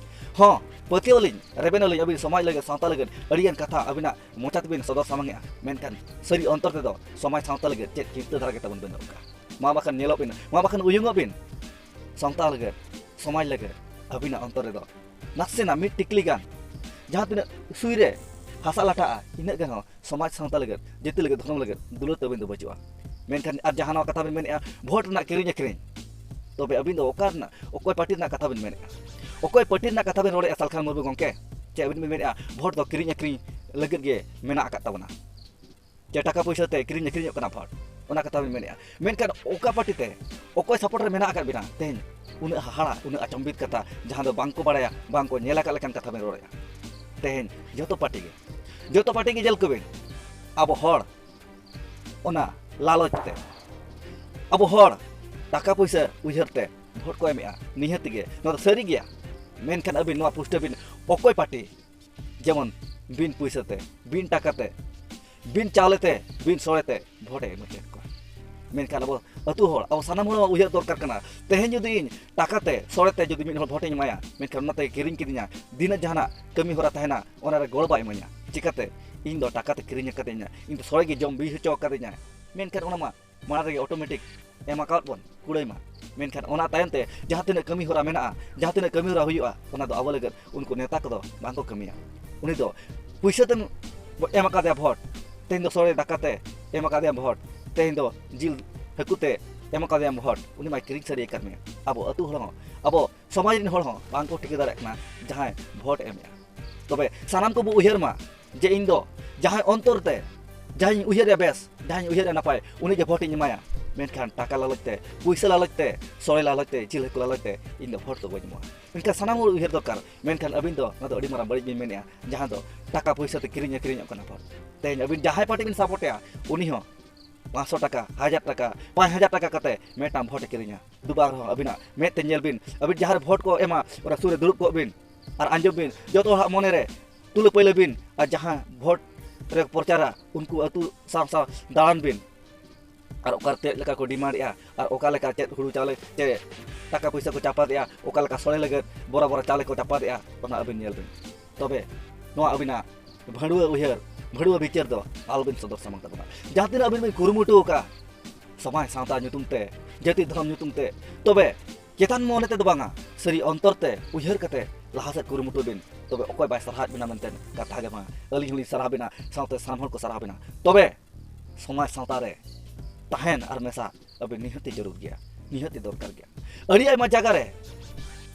ᱦᱚᱸ, ᱯᱟᱹᱛᱭᱟᱹᱣ ᱟᱹᱞᱤᱧ, ᱨᱮᱵᱮᱱ ᱟᱹᱞᱤᱧ, ᱟᱹᱵᱤᱱ ᱥᱚᱢᱟᱡᱽ ᱞᱟᱹᱜᱤᱫ, ᱥᱟᱶᱛᱟ ᱞᱟᱹᱜᱤᱫ ᱟᱹᱰᱤᱜᱟᱱ ᱠᱟᱛᱷᱟ ᱟᱹᱵᱤᱱᱟᱜ ᱢᱚᱪᱟ ᱛᱮᱵᱤᱱ ᱥᱚᱫᱚᱨ ᱥᱟᱢᱟᱝᱮᱜᱼᱟ, ᱢᱮᱱᱠᱷᱟᱱ ᱥᱟᱹᱨᱤ ᱚᱱᱛᱚᱨ ᱛᱮᱫᱚ ᱥᱚᱢᱟᱡᱽ ᱥᱟᱶᱛᱟ ᱞᱟᱹᱜᱤᱫ ᱪᱮᱫ ᱪᱤᱱᱛᱟᱹ ᱫᱷᱟᱨᱟ ᱜᱮ ᱛᱟᱵᱚᱱ ᱵᱟᱹᱱᱩᱜ ᱟᱠᱟᱫᱼᱟ᱾ ᱢᱟ ᱵᱟᱠᱷᱟᱱ ᱧᱮᱞᱚᱜ ᱵᱤᱱ, ᱢᱟ ᱵᱟᱠᱷᱟᱱ ᱩᱭᱩᱝᱚᱜ ᱵᱤᱱ, ᱥᱟᱶᱛᱟ ᱞᱟᱹᱜᱤᱫ, ᱥᱚᱢᱟᱡᱽ ᱞᱟᱹᱜᱤᱫ ᱟᱹᱵᱤᱱᱟᱜ ᱚᱱᱛᱚᱨ ᱨᱮᱫᱚ ᱱᱟᱥᱮᱱᱟᱜ ᱢᱤᱫ ᱴᱤᱠᱞᱤ ᱜᱟᱱ, ᱡᱟᱦᱟᱸ ᱛᱤᱱᱟᱹᱜ ᱥᱩᱭ ᱨᱮ ᱦᱟᱥᱟ ᱞᱟᱴᱷᱟᱜᱼᱟ, ᱤᱱᱟᱹᱜ ᱜᱟᱱ ᱦᱚᱸ ᱥᱚᱢᱟᱡᱽ ᱥᱟᱶᱛᱟ ᱞᱟᱹᱜᱤᱫ, ᱡᱟᱹᱛᱤ ᱞᱟᱹᱜᱤᱫ, ᱫᱷᱚᱨᱚᱢ ᱞᱟᱹᱜᱤᱫ ᱫᱩᱞᱟᱹᱲ ᱛᱟᱹᱵᱤᱱ ᱫᱚ ᱵᱟᱹᱪᱩᱜᱼᱟ᱾ ᱢᱮᱱᱠᱷᱟᱱ ᱟᱨ ᱡᱟᱦᱟᱸ ᱱᱚᱣᱟ ᱠᱟᱛᱷᱟ ᱵᱤᱱ ᱢᱮᱱᱮᱫᱼᱟ, ᱵᱷᱳᱴ ᱨᱮᱱᱟᱜ ᱠᱤᱨᱤᱧ ᱟᱹᱠᱷᱨᱤᱧ, ᱛᱚᱵᱮ ᱟᱹᱵᱤᱱ ᱫᱚ ᱚᱠᱟ ᱨᱮᱱᱟᱜ, ᱚᱠᱚᱭ ᱯᱟᱨᱴᱤ ᱨᱮᱱᱟᱜ ᱠᱟᱛᱷᱟ ᱵᱤᱱ ᱢᱮᱱᱮᱫᱼᱟ? ᱚᱠᱚᱭ ᱯᱟᱨᱴᱤ ᱨᱮᱱᱟᱜ ᱠᱟᱛᱷᱟ ᱵᱤᱱ ᱨᱚᱲᱮᱫᱼᱟ ᱥᱟᱞᱠᱷᱟᱱ ᱢᱩᱨᱢᱩ ᱜᱚᱢᱠᱮ? ᱪᱮᱫ ᱟᱹᱵᱤᱱ ᱵᱤᱱ ᱢᱮᱱᱮᱫᱼᱟ ᱵᱷᱳᱴ ᱫᱚ ᱠᱤᱨᱤᱧ ᱟᱹᱠᱷᱨᱤᱧ ᱞᱟᱹᱜᱤᱫ ᱜᱮ ᱢᱮᱱᱟᱜ ᱟᱠᱟᱫ ᱛᱟᱵᱚᱱᱟ, ᱪᱮ ᱴᱟᱠᱟ ᱯᱩᱭᱥᱟᱹ ᱛᱮ ᱠᱤᱨᱤᱧ ᱟᱹᱠᱷᱨᱤᱧᱚᱜ ᱠᱟᱱᱟ ᱵᱷᱳᱴ, ᱚᱱᱟ ᱠᱟᱛᱷᱟ ᱵᱤᱱ ᱢᱮᱱᱮᱫᱼᱟ? ᱢᱮᱱᱠᱷᱟᱱ ᱚᱠᱟ ᱯᱟᱨᱴᱤ ᱛᱮ, ᱚᱠᱚᱭ ᱥᱟᱯᱳᱨᱴ ᱨᱮ ᱢᱮᱱᱟᱜ ᱟᱠᱟᱫ ᱵᱤᱱᱟ ᱛᱮᱦᱮᱧ? ᱩᱱᱟᱹᱜ ᱦᱟᱦᱟᱲᱟ, ᱩᱱᱟᱹᱜ ᱟᱪᱚᱢᱵᱤᱛ ᱠᱟᱛᱷᱟ, ᱡᱟᱦᱟᱸ ᱫᱚ ᱵᱟᱝ ᱠᱚ ᱵᱟᱲᱟᱭᱟ, ᱵᱟᱝ ᱠᱚ ᱧᱮᱞ ᱟᱠᱟᱫ ᱞᱮᱠᱟᱱ ᱠᱟᱛᱷᱟ ᱵᱤᱱ ᱨᱚᱲᱮᱫᱼᱟ᱾ ᱛᱮᱦᱮᱧ ᱡᱚᱛᱚ ᱯᱟᱨᱴᱤ ᱜᱮ, ᱡᱚᱛᱚ ᱯᱟᱨᱴᱤ ᱜᱮ ᱧᱮᱞ ᱠᱚᱵᱤᱱ, ᱟᱵᱚ ᱦᱚᱲ ᱚᱱᱟ ᱞᱟᱞᱚᱪ ᱛᱮ, ᱟᱵᱚ ᱦᱚᱲ ᱴᱟᱠᱟ ᱯᱩᱭᱥᱟᱹ ᱩᱭᱦᱟᱹᱨ ᱛᱮ ᱵᱷᱳᱴ ᱠᱚ ᱮᱢᱮᱜᱼᱟ, ᱱᱤᱦᱟᱹᱛ ᱜᱮ ᱱᱚᱣᱟ ᱫᱚ ᱥᱟᱹᱨᱤ ᱜᱮᱭᱟ᱾ ᱢᱮᱱᱠᱷᱟᱱ ᱟᱹᱵᱤᱱ ᱱᱚᱣᱟ ᱯᱩᱥᱴᱟᱹᱣ ᱵᱤᱱ, ᱚᱠᱚᱭ ᱯᱟᱨᱴᱤ, ᱡᱮᱢᱚᱱ ᱵᱤᱱ ᱯᱩᱭᱥᱟᱹ ᱛᱮ, ᱵᱤᱱ ᱴᱟᱠᱟ ᱛᱮ, ᱵᱤᱱ ᱪᱟᱣᱞᱮ ᱛᱮ, ᱵᱤᱱ ᱥᱚᱲᱮ ᱛᱮ ᱵᱷᱳᱴ ᱮ ᱮᱢ ᱦᱚᱪᱚᱭᱮᱫ ᱠᱚᱣᱟ? ᱢᱮᱱᱠᱷᱟᱱ ᱟᱵᱚ ᱟᱹᱛᱩ ᱦᱚᱲ, ᱟᱵᱚ ᱥᱟᱱᱟᱢ ᱦᱚᱲ ᱩᱭᱦᱟᱹᱨ ᱫᱚᱨᱠᱟᱨ ᱠᱟᱱᱟ᱾ ᱛᱮᱦᱮᱧ ᱡᱩᱫᱤ ᱤᱧ ᱴᱟᱠᱟ ᱛᱮ, ᱥᱚᱲᱮ ᱛᱮ ᱡᱩᱫᱤ ᱢᱤᱫ ᱦᱚᱲ ᱵᱷᱳᱴ ᱤᱧ ᱮᱢᱟᱭᱟ, ᱢᱮᱱᱠᱷᱟᱱ ᱚᱱᱟᱛᱮ ᱠᱤᱨᱤᱧ ᱠᱤᱫᱤᱧᱟ, ᱛᱤᱱᱟᱹᱜ ᱡᱟᱦᱟᱱᱟᱜ ᱠᱟᱹᱢᱤ ᱦᱚᱨᱟ ᱛᱟᱦᱮᱱᱟ, ᱚᱱᱟ ᱨᱮ ᱜᱚᱲᱚ ᱵᱟᱭ ᱤᱢᱟᱹᱧᱟ᱾ ᱪᱤᱠᱟᱹᱛᱮ? ᱤᱧ ᱫᱚ ᱴᱟᱠᱟ ᱛᱮ ᱠᱤᱨᱤᱧ ᱟᱠᱟᱫᱤᱧᱟ, ᱤᱧ ᱫᱚ ᱥᱚᱲᱮ ᱜᱮ ᱡᱚᱢ ᱵᱤ ᱦᱚᱪᱚ ᱟᱠᱟᱫᱤᱧᱟ᱾ ᱢᱮᱱᱠᱷᱟᱱ ᱚᱱᱟ ᱢᱟ ᱢᱟᱲᱟᱝ ᱨᱮᱜᱮ ᱚᱴᱳᱢᱮᱴᱤᱠ ᱮᱢ ᱟᱠᱟᱫ ᱵᱚᱱ ᱠᱩᱲᱟᱹᱭ ᱢᱟ᱾ ᱢᱮᱱᱠᱷᱟᱱ ᱚᱱᱟ ᱛᱟᱭᱚᱢ ᱛᱮ ᱡᱟᱦᱟᱸ ᱛᱤᱱᱟᱹᱜ ᱠᱟᱹᱢᱤ ᱦᱚᱨᱟ ᱢᱮᱱᱟᱜᱼᱟ, ᱡᱟᱦᱟᱸ ᱛᱤᱱᱟᱹᱜ ᱠᱟᱹᱢᱤ ᱦᱚᱨᱟ ᱦᱩᱭᱩᱜᱼᱟ, ᱚᱱᱟ ᱫᱚ ᱟᱵᱚ ᱞᱟᱹᱜᱤᱫ ᱩᱱᱠᱩ ᱱᱮᱛᱟ ᱠᱚᱫᱚ ᱵᱟᱝ ᱠᱚ ᱠᱟᱹᱢᱤᱭᱟ᱾ ᱩᱱᱤ ᱫᱚ ᱯᱩᱭᱥᱟᱹ ᱛᱮᱢ ᱮᱢ ᱟᱠᱟᱫᱮᱭᱟ ᱵᱷᱳᱴ, ᱛᱮᱦᱮᱧ ᱫᱚ ᱥᱚᱲᱮ ᱫᱟᱠᱟ ᱛᱮ ᱮᱢ ᱟᱠᱟᱫᱮᱭᱟ ᱵᱷᱳᱴ, ᱛᱮᱦᱮᱧ ᱫᱚ ᱡᱤᱞ ᱦᱟᱹᱠᱩ ᱛᱮ ᱮᱢ ᱟᱠᱟᱫᱮᱭᱟ ᱵᱷᱳᱴ, ᱩᱱᱤ ᱢᱟᱭ ᱠᱤᱨᱤᱧ ᱥᱟᱹᱨᱤ ᱟᱠᱟᱫ ᱢᱮᱭᱟ᱾ ᱟᱵᱚ ᱟᱹᱛᱩ ᱦᱚᱲ ᱦᱚᱸ, ᱟᱵᱚ ᱥᱚᱢᱟᱡᱽ ᱨᱮᱱ ᱦᱚᱲ ᱦᱚᱸ ᱵᱟᱝ ᱠᱚ ᱴᱷᱤᱠᱟᱹ ᱫᱟᱲᱮᱭᱟᱜ ᱠᱟᱱᱟ ᱡᱟᱦᱟᱸᱭ ᱵᱷᱳᱴ ᱮᱢᱮᱜᱼᱟ᱾ ᱛᱚᱵᱮ ᱥᱟᱱᱟᱢ ᱠᱚᱵᱚ ᱩᱭᱦᱟᱹᱨ ᱢᱟ ᱡᱮ ᱤᱧ ᱫᱚ ᱡᱟᱦᱟᱸᱭ ᱚᱱᱛᱚᱨ ᱛᱮ, ᱡᱟᱦᱟᱸᱭ ᱩᱭᱦᱟᱹᱨᱮ ᱵᱮᱥ, ᱡᱟᱦᱟᱸᱭ ᱩᱭᱦᱟᱹᱨᱮ ᱱᱟᱯᱟᱭ, ᱩᱱᱤ ᱜᱮ ᱵᱷᱳᱴ ᱤᱧ ᱮᱢᱟᱭᱟ᱾ ᱢᱮᱱᱠᱷᱟᱱ ᱴᱟᱠᱟ ᱞᱟᱞᱚᱪ ᱛᱮ, ᱯᱩᱭᱥᱟᱹ ᱞᱟᱞᱚᱪ ᱛᱮ, ᱥᱚᱲᱮ ᱞᱟᱞᱚᱪ ᱛᱮ, ᱡᱤᱞ ᱦᱟᱹᱠᱩ ᱞᱟᱞᱚᱪ ᱛᱮ ᱤᱧ ᱫᱚ ᱵᱷᱳᱴ ᱫᱚ ᱵᱟᱹᱧ ᱮᱢᱚᱜᱼᱟ᱾ ᱢᱮᱱᱠᱷᱟᱱ ᱥᱟᱱᱟᱢ ᱦᱚᱲ ᱩᱭᱦᱟᱹᱨ ᱫᱚᱨᱠᱟᱨ᱾ ᱢᱮᱱᱠᱷᱟᱱ ᱟᱹᱵᱤᱱ ᱫᱚ ᱱᱚᱣᱟ ᱫᱚ ᱟᱹᱰᱤ ᱢᱟᱨᱟᱝ ᱵᱟᱹᱲᱤᱡ ᱵᱤᱱ ᱢᱮᱱᱮᱜᱼᱟ, ᱡᱟᱦᱟᱸ ᱫᱚ ᱴᱟᱠᱟ ᱯᱩᱭᱥᱟᱹ ᱛᱮ ᱠᱤᱨᱤᱧ ᱟᱹᱠᱷᱨᱤᱧᱚᱜ ᱠᱟᱱᱟ ᱵᱷᱳᱴ᱾ ᱛᱮᱦᱮᱧ ᱟᱹᱵᱤᱱ ᱡᱟᱦᱟᱸᱭ ᱯᱟᱨᱴᱤ ᱵᱤᱱ ᱥᱟᱯᱳᱨᱴᱮᱜᱼᱟ, ᱩᱱᱤ ᱦᱚᱸ ᱯᱟᱸᱪᱥᱚ ᱴᱟᱠᱟ, ᱦᱟᱡᱟᱨ ᱴᱟᱠᱟ, ᱯᱟᱸᱪ ᱦᱟᱡᱟᱨ ᱴᱟᱠᱟ ᱠᱟᱛᱮ ᱢᱤᱫᱴᱟᱝ ᱵᱷᱳᱴ ᱮ ᱠᱤᱨᱤᱧᱟ᱾ ᱫᱩᱵᱟᱨ ᱨᱮᱦᱚᱸ ᱟᱹᱵᱤᱱᱟᱜ ᱢᱮᱫ ᱛᱮ ᱧᱮᱞ ᱵᱤᱱ, ᱟᱹᱵᱤᱱ ᱡᱟᱦᱟᱸ ᱨᱮ ᱵᱷᱳᱴ ᱠᱚ ᱮᱢᱟ, ᱚᱱᱟ ᱥᱩᱨ ᱨᱮ ᱫᱩᱲᱩᱵ ᱠᱚᱜ ᱵᱤᱱ ᱟᱨ ᱟᱸᱡᱚᱢ ᱵᱤᱱ, ᱡᱚᱛᱚ ᱦᱚᱲᱟᱜ ᱢᱚᱱᱮ ᱨᱮ ᱛᱩᱞᱟᱹ ᱯᱟᱹᱭᱞᱟᱹ ᱵᱤᱱ᱾ ᱟᱨ ᱡᱟᱦᱟᱸ ᱵᱷᱳᱴ ᱨᱮ ᱯᱨᱚᱪᱟᱨᱟ, ᱩᱱᱠᱩ ᱟᱹᱛᱩ ᱥᱟᱶ ᱥᱟᱶ ᱫᱟᱬᱟᱱ ᱵᱤᱱ᱾ ᱟᱨ ᱚᱠᱟ ᱪᱮᱫ ᱞᱮᱠᱟ ᱠᱚ ᱰᱤᱢᱟᱱᱰᱮᱜᱼᱟ, ᱟᱨ ᱚᱠᱟ ᱞᱮᱠᱟ ᱪᱮᱫ ᱦᱩᱲᱩ ᱪᱟᱣᱞᱮ ᱪᱮ ᱴᱟᱠᱟ ᱯᱚᱭᱥᱟ ᱠᱚ ᱪᱟᱯᱟᱫᱮᱜᱼᱟ, ᱚᱠᱟ ᱞᱮᱠᱟ ᱥᱚᱲᱮ ᱞᱟᱹᱜᱤᱫ ᱵᱚᱨᱟ ᱵᱚᱨᱟ ᱪᱟᱣᱞᱮ ᱠᱚ ᱪᱟᱯᱟᱫᱮᱜᱼᱟ, ᱚᱱᱟ ᱟᱹᱵᱤᱱ ᱧᱮᱞ ᱵᱤᱱ᱾ ᱛᱚᱵᱮ ᱱᱚᱣᱟ ᱟᱹᱵᱤᱱᱟᱜ ᱵᱷᱟᱹᱲᱩᱣᱟᱹ ᱩᱭᱦᱟᱹᱨ, ᱵᱷᱟᱹᱲᱩᱣᱟᱹ ᱵᱤᱪᱟᱹᱨ ᱫᱚ ᱟᱞᱚᱵᱤᱱ ᱥᱚᱫᱚᱨ ᱥᱟᱢᱟᱝ ᱛᱟᱵᱚᱱᱟ᱾ ᱡᱟᱦᱟᱸ ᱛᱤᱱᱟᱹᱜ ᱟᱹᱵᱤᱱ ᱵᱤᱱ ᱠᱩᱨᱩᱢᱩᱴᱩ ᱟᱠᱟᱫᱼᱟ ᱥᱚᱢᱟᱡᱽ ᱥᱟᱶᱛᱟ ᱧᱩᱛᱩᱢ ᱛᱮ, ᱡᱟᱹᱛᱤ ᱫᱷᱚᱨᱚᱢ ᱧᱩᱛᱩᱢ ᱛᱮ, ᱛᱚᱵᱮ ᱪᱮᱛᱟᱱ ᱢᱚᱱᱮ ᱛᱮᱫᱚ ᱵᱟᱝᱟ, ᱥᱟᱹᱨᱤ ᱚᱱᱛᱚᱨ ᱛᱮ ᱩᱭᱦᱟᱹᱨ ᱠᱟᱛᱮ ᱞᱟᱦᱟ ᱥᱮᱫ ᱠᱩᱨᱩᱢᱩᱴᱩᱭ ᱵᱤᱱ᱾ ᱛᱚᱵᱮ ᱚᱠᱚᱭ ᱵᱟᱭ ᱥᱟᱨᱦᱟᱣᱮᱫ ᱵᱤᱱᱟ ᱢᱮᱱᱛᱮ ᱠᱟᱛᱷᱟ ᱜᱮ ᱵᱟᱝᱟ, ᱟᱹᱞᱤᱧ ᱦᱚᱸᱞᱤᱧ ᱥᱟᱨᱦᱟᱣ ᱵᱤᱱᱟ, ᱥᱟᱶᱛᱮ ᱥᱟᱱᱟᱢ ᱦᱚᱲ ᱠᱚ ᱥᱟᱨᱦᱟᱣ ᱵᱤᱱᱟ᱾ ᱛᱚᱵᱮ ᱥᱚᱢᱟᱡᱽ ᱥᱟᱶᱛᱟ ᱨᱮ ᱛᱟᱦᱮᱱ ᱟᱨ ᱢᱮᱥᱟ ᱟᱹᱵᱤᱱ ᱱᱤᱦᱟᱹᱛᱤ ᱡᱟᱹᱨᱩᱲ ᱜᱮᱭᱟ, ᱱᱤᱦᱟᱹᱛᱤ ᱫᱚᱨᱠᱟᱨ ᱜᱮᱭᱟ᱾ ᱟᱹᱰᱤ ᱟᱭᱢᱟ ᱡᱟᱭᱜᱟ ᱨᱮ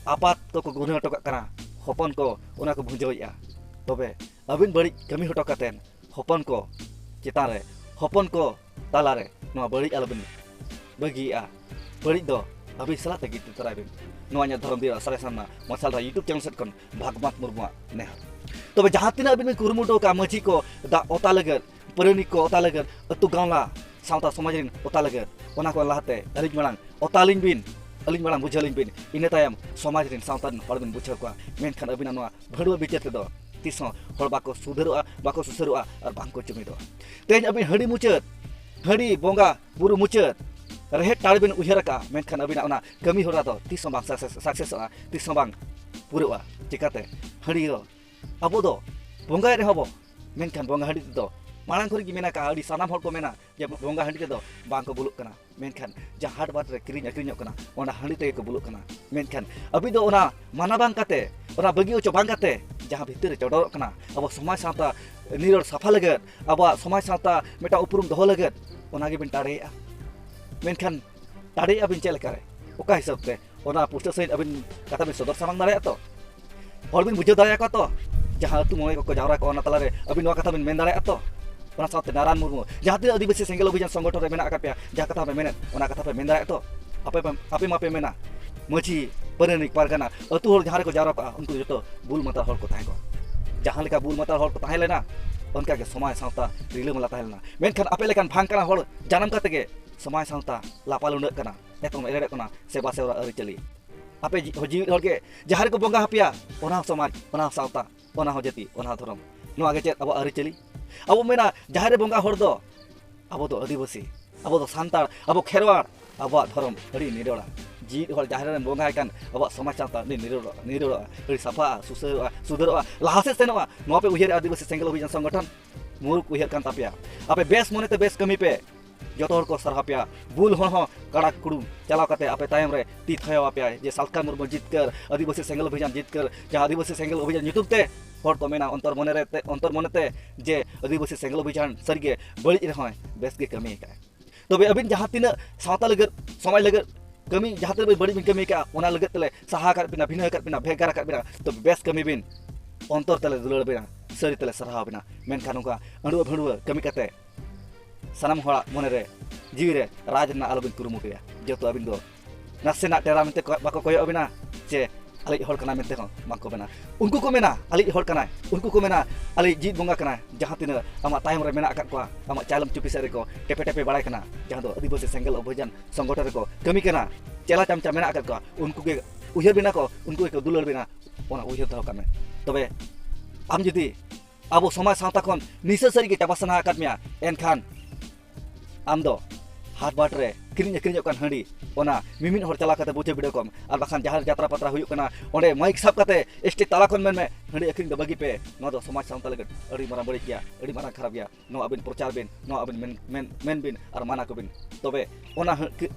ᱟᱯᱟᱛ ᱠᱚᱠᱚ ᱜᱩᱱᱟᱹ ᱦᱚᱴᱚ ᱠᱟᱜ ᱠᱟᱱᱟ, ᱦᱚᱯᱚᱱ ᱠᱚ ᱚᱱᱟ ᱠᱚ ᱵᱷᱩᱸᱡᱟᱹᱣᱮᱫᱼᱟ᱾ ᱛᱚᱵᱮ ᱟᱹᱵᱤᱱ ᱵᱟᱹᱲᱤᱡ ᱠᱟᱹᱢᱤ ᱦᱚᱴᱚ ᱠᱟᱛᱮᱫ ᱦᱚᱯᱚᱱ ᱠᱚ ᱪᱮᱛᱟᱱ ᱨᱮ, ᱦᱚᱯᱚᱱ ᱠᱚ ᱛᱟᱞᱟᱨᱮ ᱱᱚᱣᱟ ᱵᱟᱹᱲᱤᱡ ᱟᱞᱚᱵᱤᱱ ᱵᱟᱹᱜᱤᱭᱮᱫᱼᱟ᱾ ᱵᱟᱹᱲᱤᱡ ᱫᱚ ᱟᱹᱵᱤᱱ ᱥᱟᱞᱟᱜ ᱛᱮᱜᱮ ᱤᱫᱤ ᱛᱚᱨᱟᱭ ᱵᱤᱱ᱾ ᱱᱚᱣᱟ ᱤᱧᱟᱹᱜ ᱫᱷᱚᱨᱚᱢ ᱫᱤᱭᱟ ᱥᱟᱨᱮ ᱥᱟᱨᱱᱟ ᱢᱟᱨᱥᱟᱞ ᱰᱟᱦᱟᱨ YouTube channel ᱥᱮᱫ ᱠᱷᱚᱱ ᱵᱷᱟᱜᱽᱢᱟᱛ ᱢᱩᱨᱢᱩᱣᱟᱜ ᱱᱮᱦᱚᱨ᱾ ᱛᱚᱵᱮ ᱡᱟᱦᱟᱸ ᱛᱤᱱᱟᱹᱜ ᱟᱹᱵᱤᱱ ᱵᱤᱱ ᱠᱩᱨᱩᱢᱩᱴᱩ ᱟᱠᱟᱫ ᱢᱟᱹᱡᱷᱤ ᱠᱚ ᱫᱟᱜ ᱚᱛᱟ ᱞᱟᱹᱜᱤᱫ, ᱯᱟᱹᱨᱟᱹᱱᱤᱠ ᱠᱚ ᱚᱛᱟ ᱞᱟᱹᱜᱤᱫ, ᱟᱹᱛᱩ ᱜᱟᱶᱞᱟ ᱥᱟᱶᱛᱟ ᱥᱚᱢᱟᱡᱽ ᱨᱮᱱ ᱚᱛᱟ ᱞᱟᱹᱜᱤᱫ, ᱚᱱᱟ ᱠᱚ ᱞᱟᱦᱟᱛᱮ ᱟᱹᱞᱤᱧ ᱢᱟᱲᱟᱝ ᱚᱛᱟ ᱞᱤᱧ ᱵᱤᱱ, ᱟᱹᱞᱤᱧ ᱢᱟᱲᱟᱝ ᱵᱩᱡᱷᱟᱹᱣ ᱞᱤᱧ ᱵᱤᱱ, ᱤᱱᱟᱹ ᱛᱟᱭᱚᱢ ᱥᱚᱢᱟᱡᱽ ᱨᱮᱱ ᱥᱟᱶᱛᱟ ᱨᱮᱱ ᱦᱚᱲ ᱵᱤᱱ ᱵᱩᱡᱷᱟᱹᱣ ᱠᱚᱣᱟ᱾ ᱢᱮᱱᱠᱷᱟᱱ ᱟᱹᱵᱤᱱᱟᱜ ᱱᱚᱣᱟ ᱵᱷᱟᱹᱲᱩᱣᱟᱹ ᱵᱤᱪᱟᱹᱨ ᱛᱮᱫᱚ ᱛᱤᱥ ᱦᱚᱸ ᱦᱚᱲ ᱵᱟᱠᱚ ᱥᱩᱫᱷᱟᱹᱨᱚᱜᱼᱟ, ᱵᱟᱠᱚ ᱥᱩᱥᱟᱹᱨᱚᱜᱼᱟ ᱟᱨ ᱵᱟᱝ ᱠᱚ ᱡᱩᱢᱤᱫᱚᱜᱼᱟ᱾ ᱛᱮᱦᱮᱧ ᱟᱹᱵᱤᱱ ᱦᱟᱺᱰᱤ ᱢᱩᱪᱟᱹᱫ ᱦᱟᱺᱰᱤ ᱵᱚᱸᱜᱟ ᱵᱩᱨᱩ ᱢᱩᱪᱟᱹᱫ ᱨᱮᱦᱮᱫ ᱴᱟᱲ ᱵᱤᱱ ᱩᱭᱦᱟᱹᱨ ᱟᱠᱟᱫᱼᱟ, ᱢᱮᱱᱠᱷᱟᱱ ᱟᱹᱵᱤᱱᱟᱜ ᱚᱱᱟ ᱠᱟᱹᱢᱤ ᱦᱚᱨᱟ ᱫᱚ ᱛᱤᱥ ᱦᱚᱸ ᱵᱟᱝ ᱥᱟᱠᱥᱮᱥᱚᱜᱼᱟ, ᱛᱤᱥ ᱦᱚᱸ ᱵᱟᱝ ᱯᱩᱨᱟᱹᱜᱼᱟ᱾ ᱪᱤᱠᱟᱹᱛᱮ? ᱦᱟᱺᱰᱤ ᱫᱚ ᱟᱵᱚ ᱫᱚ ᱵᱚᱸᱜᱟᱭ ᱨᱮᱦᱚᱸ ᱵᱚ, ᱢᱮᱱᱠᱷᱟᱱ ᱵᱚᱸᱜᱟ ᱦᱟᱺᱰᱤ ᱛᱮᱫᱚ ᱢᱟᱲᱟᱝ ᱠᱷᱚᱱ ᱜᱮ ᱢᱮᱱ ᱟᱠᱟᱫᱼᱟ, ᱟᱹᱰᱤ ᱥᱟᱱᱟᱢ ᱦᱚᱲ ᱠᱚ ᱢᱮᱱᱟ ᱡᱮ ᱵᱚᱸᱜᱟ ᱦᱟᱺᱰᱤ ᱛᱮᱫᱚ ᱵᱟᱝ ᱠᱚ ᱵᱩᱞᱩᱜ ᱠᱟᱱᱟ, ᱢᱮᱱᱠᱷᱟᱱ ᱡᱟᱦᱟᱸ ᱦᱟᱴ ᱵᱟᱴ ᱨᱮ ᱠᱤᱨᱤᱧ ᱟᱹᱠᱷᱨᱤᱧᱚᱜ ᱠᱟᱱᱟ, ᱚᱱᱟ ᱦᱟᱺᱰᱤ ᱛᱮᱜᱮ ᱠᱚ ᱵᱩᱞᱩᱜ ᱠᱟᱱᱟ᱾ ᱢᱮᱱᱠᱷᱟᱱ ᱟᱵᱚ ᱫᱚ ᱚᱱᱟ ᱢᱟᱱᱟ ᱵᱟᱝ ᱠᱟᱛᱮ, ᱚᱱᱟ ᱵᱟᱹᱜᱤ ᱦᱚᱪᱚ ᱵᱟᱝ ᱠᱟᱛᱮ, ᱡᱟᱦᱟᱸ ᱵᱷᱤᱛᱤᱨ ᱨᱮ ᱪᱚᱰᱚᱨᱚᱜ ᱠᱟᱱᱟ, ᱟᱵᱚ ᱥᱚᱢᱟᱡᱽ ᱥᱟᱶᱛᱟ ᱱᱤᱨᱚᱲ ᱥᱟᱯᱷᱟ ᱞᱟᱹᱜᱤᱫ, ᱟᱵᱚᱣᱟᱜ ᱥᱚᱢᱟᱡᱽ ᱥᱟᱶᱛᱟ ᱢᱤᱫᱴᱟᱝ ᱩᱯᱨᱩᱢ ᱫᱚᱦᱚ ᱞᱟᱹᱜᱤᱫ, ᱚᱱᱟ ᱜᱮᱵᱤᱱ ᱴᱟᱲᱮᱭᱮᱜᱼᱟ᱾ ᱢᱮᱱᱠᱷᱟᱱ ᱴᱟᱲᱮᱭᱮᱜᱼᱟ ᱵᱤᱱ ᱪᱮᱫ ᱞᱮᱠᱟᱨᱮ? ᱚᱠᱟ ᱦᱤᱥᱟᱹᱵ ᱛᱮ? ᱚᱱᱟ ᱯᱩᱥᱴᱟᱹᱣ ᱥᱟᱺᱦᱤᱡ ᱟᱹᱵᱤᱱ ᱠᱟᱛᱷᱟ ᱵᱤᱱ ᱥᱚᱫᱚᱨ ᱥᱟᱢᱟᱝ ᱫᱟᱲᱮᱭᱟᱜᱼᱟ ᱛᱚ? ᱦᱚᱲ ᱵᱤᱱ ᱵᱩᱡᱷᱟᱹᱣ ᱫᱟᱲᱮᱭᱟᱠᱚᱣᱟ ᱛᱚ? ᱡᱟᱦᱟᱸ ᱟᱹᱛᱩ ᱢᱚᱬᱮ ᱠᱚᱠᱚ ᱡᱟᱣᱨᱟ ᱠᱚᱜᱼᱟ, ᱚᱱᱟ ᱛᱟᱞᱟᱨᱮ ᱟᱹᱵᱤᱱ ᱱᱚᱣᱟ ᱠᱟᱛᱷᱟ ᱵᱤᱱ ᱢᱮᱱ ᱫᱟᱲᱮᱭᱟᱜᱼᱟ ᱛᱚ? ᱚᱱᱟ ᱥᱟᱶᱛᱮ ᱱᱟᱨᱟᱱ ᱢᱩᱨᱢᱩ, ᱡᱟᱦᱟᱸ ᱛᱤᱱᱟᱹᱜ ᱟᱹᱫᱤᱵᱟᱹᱥᱤ ᱥᱮᱸᱜᱮᱞ ᱚᱵᱷᱤᱡᱟᱱ ᱥᱚᱝᱜᱚᱴᱷᱚᱱ ᱨᱮ ᱢᱮᱱᱟᱜ ᱟᱠᱟᱫ ᱯᱮᱭᱟ, ᱡᱟᱦᱟᱸ ᱠᱟᱛᱷᱟ ᱯᱮ ᱢᱮᱱᱮᱫ, ᱚᱱᱟ ᱠᱟᱛᱷᱟ ᱯᱮ ᱢᱮᱱ ᱫᱟᱲᱮᱭᱟᱜᱼᱟ ᱛᱚ? ᱟᱯᱮ ᱯᱮ, ᱟᱯᱮ ᱢᱟᱯᱮ ᱢᱮᱱᱟ, ᱢᱟᱹᱡᱷᱤ, ᱯᱟᱨᱟᱱᱤᱠ, ᱯᱟᱨᱜᱟᱱᱟ, ᱟᱹᱛᱩ ᱦᱚᱲ ᱡᱟᱦᱟᱸ ᱨᱮᱠᱚ ᱡᱟᱣᱨᱟ ᱠᱚᱜᱼᱟ, ᱩᱱᱠᱩ ᱫᱚ ᱡᱚᱛᱚ ᱵᱩᱞ ᱢᱟᱛᱟᱞ ᱦᱚᱲ ᱠᱚ ᱛᱟᱦᱮᱸ ᱠᱚᱜᱼᱟ᱾ ᱡᱟᱦᱟᱸ ᱞᱮᱠᱟ ᱵᱩᱞ ᱢᱟᱛᱟᱞ ᱦᱚᱲ ᱠᱚ ᱛᱟᱦᱮᱸ ᱞᱮᱱᱟ, ᱚᱱᱠᱟ ᱜᱮ ᱥᱚᱢᱟᱡᱽ ᱥᱟᱶᱛᱟ ᱨᱤᱞᱟᱹᱢᱟᱞᱟ ᱛᱟᱦᱮᱸ ᱞᱮᱱᱟ᱾ ᱢᱮᱱᱠᱷᱟᱱ ᱟᱯᱮ ᱞᱮᱠᱟᱱ ᱵᱷᱟᱝ ᱠᱟᱱᱟ ᱦᱚᱲ ᱡᱟᱱᱟᱢ ᱠᱟᱛᱮ ᱜᱮ ᱥᱚᱢᱟᱡᱽ ᱥᱟᱶᱛᱟ ᱞᱟᱯᱟ ᱞᱩᱸᱰᱟᱹᱜ ᱠᱟᱱᱟ, ᱮᱛᱚᱢ ᱮᱲᱮᱜ ᱠᱟᱱᱟ, ᱥᱮᱵᱟ ᱥᱮᱣᱨᱟ ᱟᱹᱨᱤᱪᱟᱹᱞᱤ᱾ ᱟᱯᱮ ᱡᱤ-, ᱡᱤᱣᱤᱫ ᱦᱚᱲ ᱜᱮ ᱡᱟᱦᱟᱸ ᱨᱮᱠᱚ ᱵᱚᱸᱜᱟ ᱟᱯᱮᱭᱟ, ᱚᱱᱟ ᱦᱚᱸ ᱥᱚᱢᱟᱡᱽ, ᱚᱱᱟ ᱦᱚᱸ ᱥᱟᱶᱛᱟ, ᱚᱱᱟ ᱦᱚᱸ ᱡᱟᱹᱛᱤ, ᱚᱱᱟ ᱦᱚᱸ ᱫᱷᱚᱨᱚᱢ᱾ ᱱᱚᱣᱟ ᱜᱮ ᱪᱮᱫ ᱟᱵᱚᱣᱟᱜ ᱟᱹᱨᱤᱪᱟᱹᱞᱤ? ᱟᱵᱚ ᱢᱮᱱᱟ ᱡᱟᱦᱮᱨ ᱨᱮ ᱵᱚᱸᱜᱟ ᱦᱚᱲ ᱫᱚ ᱟᱵᱚ ᱫᱚ ᱟᱹᱫᱤᱵᱟᱹᱥᱤ, ᱟᱵᱚ ᱫᱚ ᱥᱟᱱᱛᱟᱲ, ᱟᱵᱚ ᱠᱷᱮᱨᱣᱟᱲ, ᱟᱵᱚᱣᱟᱜ ᱫᱷᱚᱨᱚᱢ ᱟᱹᱰᱤ ᱱᱤᱨᱚᱲᱟ᱾ ᱡᱤᱣᱤᱫ ᱦᱚᱲ ᱡᱟᱦᱮᱨ ᱨᱮᱢ ᱵᱚᱸᱜᱟᱭ ᱠᱟᱱ, ᱟᱵᱚᱣᱟᱜ ᱥᱚᱢᱟᱡᱽ ᱥᱟᱶᱛᱟ ᱟᱹᱰᱤ ᱱᱤᱨᱚᱲᱚᱜᱼᱟ, ᱱᱤᱨᱚᱲᱚᱜᱼᱟ, ᱟᱹᱰᱤ ᱥᱟᱯᱷᱟᱜᱼᱟ, ᱥᱩᱥᱟᱹᱨᱚᱜᱼᱟ, ᱥᱩᱫᱷᱟᱹᱨᱚᱜᱼᱟ, ᱞᱟᱦᱟ ᱥᱮᱫ ᱥᱮᱱᱚᱜᱼᱟ᱾ ᱱᱚᱣᱟ ᱯᱮ ᱩᱭᱦᱟᱹᱨᱮᱜᱼᱟ ᱟᱹᱫᱤᱵᱟᱹᱥᱤ ᱥᱮᱸᱜᱮᱞ ᱚᱵᱷᱤᱡᱟᱱ ᱥᱚᱝᱜᱚᱴᱷᱚᱱ? ᱢᱩᱨᱩᱠ ᱩᱭᱦᱟᱹᱨ ᱠᱟᱱ ᱛᱟᱯᱮᱭᱟ᱾ ᱟᱯᱮ ᱵᱮᱥ ᱢᱚᱱᱮᱛᱮ ᱵᱮᱥ ᱠᱟᱹᱢᱤ ᱯᱮ, ᱡᱚᱛᱚ ᱦᱚᱲ ᱠᱚ ᱥᱟᱨᱦᱟᱣ ᱯᱮᱭᱟ᱾ ᱵᱩᱞ ᱦᱚᱲ ᱦᱚᱸ ᱠᱟᱲᱟ ᱠᱩᱲᱩᱢ ᱪᱟᱞᱟᱣ ᱠᱟᱛᱮ ᱟᱯᱮ ᱛᱟᱭᱚᱢ ᱨᱮ ᱛᱤ ᱛᱷᱟᱭᱚ ᱟᱯᱮᱭᱟᱭ ᱡᱮ ᱥᱟᱞᱠᱷᱟᱱ ᱢᱩᱨᱢᱩ ᱡᱤᱛᱠᱟᱹᱨ, ᱟᱹᱫᱤᱵᱟᱹᱥᱤ ᱥᱮᱸᱜᱮᱞ ᱚᱵᱷᱤᱡᱟᱱ ᱡᱤᱛᱠᱟᱹᱨ, ᱡᱟᱦᱟᱸ ᱟᱹᱫᱤᱵᱟᱹᱥᱤ ᱥᱮᱸᱜᱮᱞ ᱚᱵᱷᱤᱡᱟᱱ ᱧᱩᱛᱩᱢ ᱛᱮ ᱦᱚᱲ ᱠᱚ ᱢᱮᱱᱟ ᱚᱱᱛᱚᱨ ᱢᱚᱱᱮ ᱨᱮ ᱛᱮ, ᱚᱱᱛᱚᱨ ᱢᱚᱱᱮᱛᱮ ᱡᱮ ᱟᱹᱫᱤᱵᱟᱹᱥᱤ ᱥᱮᱸᱜᱮᱞ ᱚᱵᱷᱤᱡᱟᱱ ᱥᱟᱹᱨᱤᱜᱮ ᱵᱟᱹᱲᱤᱡ ᱨᱮᱦᱚᱸᱭ ᱵᱮᱥ ᱜᱮ ᱠᱟᱹᱢᱤ ᱟᱠᱟᱫᱼᱟᱭ᱾ ᱛᱚᱵᱮ ᱟᱹᱵᱤᱱ ᱡᱟᱦᱟᱸ ᱛᱤᱱᱟᱹᱜ ᱥᱟᱶᱛᱟ ᱞᱟᱹᱜᱤᱫ, ᱥᱚᱢᱟᱡᱽ ᱞᱟᱹᱜᱤᱫ ᱠᱟᱹᱢᱤ, ᱡᱟᱦᱟᱸ ᱛᱤᱱᱟᱹᱜ ᱵᱟᱹᱲᱤᱡ ᱵᱤᱱ ᱠᱟᱹᱢᱤ ᱟᱠᱟᱫᱼᱟ, ᱚᱱᱟ ᱞᱟᱹᱜᱤᱫ ᱛᱮᱞᱮ ᱥᱟᱦᱟ ᱟᱠᱟᱫ ᱵᱤᱱᱟ, ᱵᱷᱤᱱᱟᱹ ᱟᱠᱟᱫ ᱵᱤᱱᱟ, ᱵᱷᱮᱜᱟᱨ ᱟᱠᱟᱫ ᱵᱤᱱᱟ, ᱛᱚᱵᱮ ᱵᱮᱥ ᱠᱟᱹᱢᱤ ᱵᱤᱱ, ᱚᱱᱛᱚᱨ ᱛᱮᱞᱮ ᱫᱩᱞᱟᱹᱲ ᱵᱤᱱᱟ, ᱥᱟᱹᱨᱤ ᱛᱮᱞᱮ ᱥᱟᱨᱦᱟᱣ ᱵᱤᱱᱟ᱾ ᱢᱮᱱᱠᱷᱟᱱ ᱚᱱᱠᱟ ᱟᱹᱲᱩᱣᱟᱹ ᱵᱷᱟᱹᱲᱩᱣᱟᱹ ᱠᱟᱹᱢᱤ ᱠᱟᱛᱮ ᱥᱟᱱᱟᱢ ᱦᱚᱲᱟᱜ ᱢᱚᱱᱮ ᱨᱮ, ᱡᱤᱣᱤ ᱨᱮ ᱨᱟᱡᱽ ᱨᱮᱱᱟᱜ ᱟᱞᱚᱵᱤᱱ ᱠᱩᱨᱩᱢᱩᱴᱩᱭᱟ᱾ ᱡᱚᱛᱚ ᱟᱹᱵᱤᱱ ᱫᱚ ᱱᱟᱥᱮᱱᱟᱜ ᱴᱮᱨᱟ ᱢᱮᱱᱛᱮ ᱠᱚ, ᱵᱟᱠᱚ ᱠᱚᱭᱚᱜ ᱟᱹᱵᱤᱱᱟ, ᱪᱮ ᱟᱞᱮᱭᱤᱡ ᱦᱚᱲ ᱠᱟᱱᱟᱭ ᱢᱮᱱᱛᱮ ᱦᱚᱸ ᱵᱟᱝᱠᱚ ᱢᱮᱱᱟ᱾ ᱩᱱᱠᱩ ᱠᱚ ᱢᱮᱱᱟ, "ᱟᱞᱮᱭᱤᱡ ᱦᱚᱲ ᱠᱟᱱᱟᱭ", ᱩᱱᱠᱩ ᱠᱚ ᱢᱮᱱᱟ, "ᱟᱞᱮᱭᱤᱡ ᱡᱤᱣᱤᱫ ᱵᱚᱸᱜᱟ ᱠᱟᱱᱟᱭ", ᱡᱟᱦᱟᱸ ᱛᱤᱱᱟᱹᱜ ᱟᱢᱟᱜ ᱛᱟᱭᱚᱢ ᱨᱮ ᱢᱮᱱᱟᱜ ᱟᱠᱟᱫ ᱠᱚᱣᱟ, ᱟᱢᱟᱜ ᱪᱟᱭᱞᱚᱢ ᱪᱩᱯᱤ ᱥᱮᱫ ᱨᱮᱠᱚ ᱴᱮᱯᱮ ᱴᱮᱯᱮ ᱵᱟᱲᱟᱭ ᱠᱟᱱᱟ, ᱡᱟᱦᱟᱸ ᱫᱚ ᱟᱹᱫᱤᱵᱟᱹᱥᱤ ᱥᱮᱸᱜᱮᱞ ᱚᱵᱷᱤᱡᱟᱱ ᱥᱚᱝᱜᱚᱴᱷᱚᱱ ᱨᱮᱠᱚ ᱠᱟᱹᱢᱤ ᱠᱟᱱᱟ, ᱪᱮᱞᱟ ᱪᱟᱢᱪᱟ ᱢᱮᱱᱟᱜ ᱟᱠᱟᱫ ᱠᱚᱣᱟ, ᱩᱱᱠᱩ ᱜᱮ ᱩᱭᱦᱟᱹᱨ ᱵᱮᱱᱟ ᱠᱚ, ᱩᱱᱠᱩ ᱜᱮᱠᱚ ᱫᱩᱞᱟᱹᱲ ᱵᱮᱱᱟ, ᱚᱱᱟ ᱩᱭᱦᱟᱹᱨ ᱫᱚᱦᱚ ᱠᱟᱜ ᱢᱮ᱾ ᱛᱚᱵᱮ ᱟᱢ ᱡᱩᱫᱤ ᱟᱵᱚ ᱥᱚᱢᱟᱡᱽ ᱥᱟᱶᱛᱟ ᱠᱷᱚᱱ ᱱᱤᱥᱟᱹ ᱥᱟᱹᱨᱤ ᱜᱮ ᱪᱟᱵᱟ ᱥᱟᱱᱟ ᱟᱠᱟᱫ ᱢᱮᱭᱟ, ᱮᱱᱠᱷᱟᱱ ᱟᱢ ᱫᱚ ᱦᱟᱴ ᱵᱟᱴ ᱨᱮ ᱠᱤᱨᱤᱧ ᱟᱹᱠᱷᱨᱤᱧᱚᱜ ᱠᱟᱱ ᱦᱟᱺᱰᱤ, ᱚᱱᱟ ᱢᱤᱢᱤᱫ ᱦᱚᱲ ᱪᱟᱞᱟᱣ ᱠᱟᱛᱮ ᱵᱩᱡᱷᱟᱹᱣ ᱵᱤᱰᱟᱹᱣ ᱠᱚᱢ᱾ ᱟᱨ ᱵᱟᱠᱷᱟᱱ ᱡᱟᱦᱟᱸ ᱨᱮ ᱡᱟᱛᱨᱟ ᱯᱟᱛᱨᱟ ᱦᱩᱭᱩᱜ ᱠᱟᱱᱟ, ᱚᱸᱰᱮ ᱢᱟᱭᱤᱠ ᱥᱟᱵ ᱠᱟᱛᱮ ᱥᱴᱮᱡᱽ ᱛᱟᱞᱟ ᱠᱷᱚᱱ ᱢᱮᱱ ᱢᱮ, "ᱦᱟᱺᱰᱤ ᱟᱹᱠᱷᱨᱤᱧ ᱫᱚ ᱵᱟᱹᱜᱤ ᱯᱮ, ᱱᱚᱣᱟ ᱫᱚ ᱥᱚᱢᱟᱡᱽ ᱥᱟᱶᱛᱟ ᱞᱟᱹᱜᱤᱫ ᱟᱹᱰᱤ ᱢᱟᱨᱟᱝ ᱵᱟᱹᱲᱤᱡ ᱜᱮᱭᱟ, ᱟᱹᱰᱤ ᱢᱟᱨᱟᱝ ᱠᱷᱟᱨᱟᱯ ᱜᱮᱭᱟ, ᱱᱚᱣᱟ ᱟᱹᱵᱤᱱ ᱯᱨᱚᱪᱟᱨ ᱵᱤᱱ, ᱱᱚᱣᱟ ᱟᱹᱵᱤᱱ ᱢᱮᱱ, ᱢᱮᱱ, ᱢᱮᱱ ᱵᱤᱱ ᱟᱨ ᱢᱟᱱᱟ ᱠᱚᱵᱤᱱ᱾" ᱛᱚᱵᱮ ᱚᱱᱟ ᱦᱟᱺ-, ᱠᱤ-,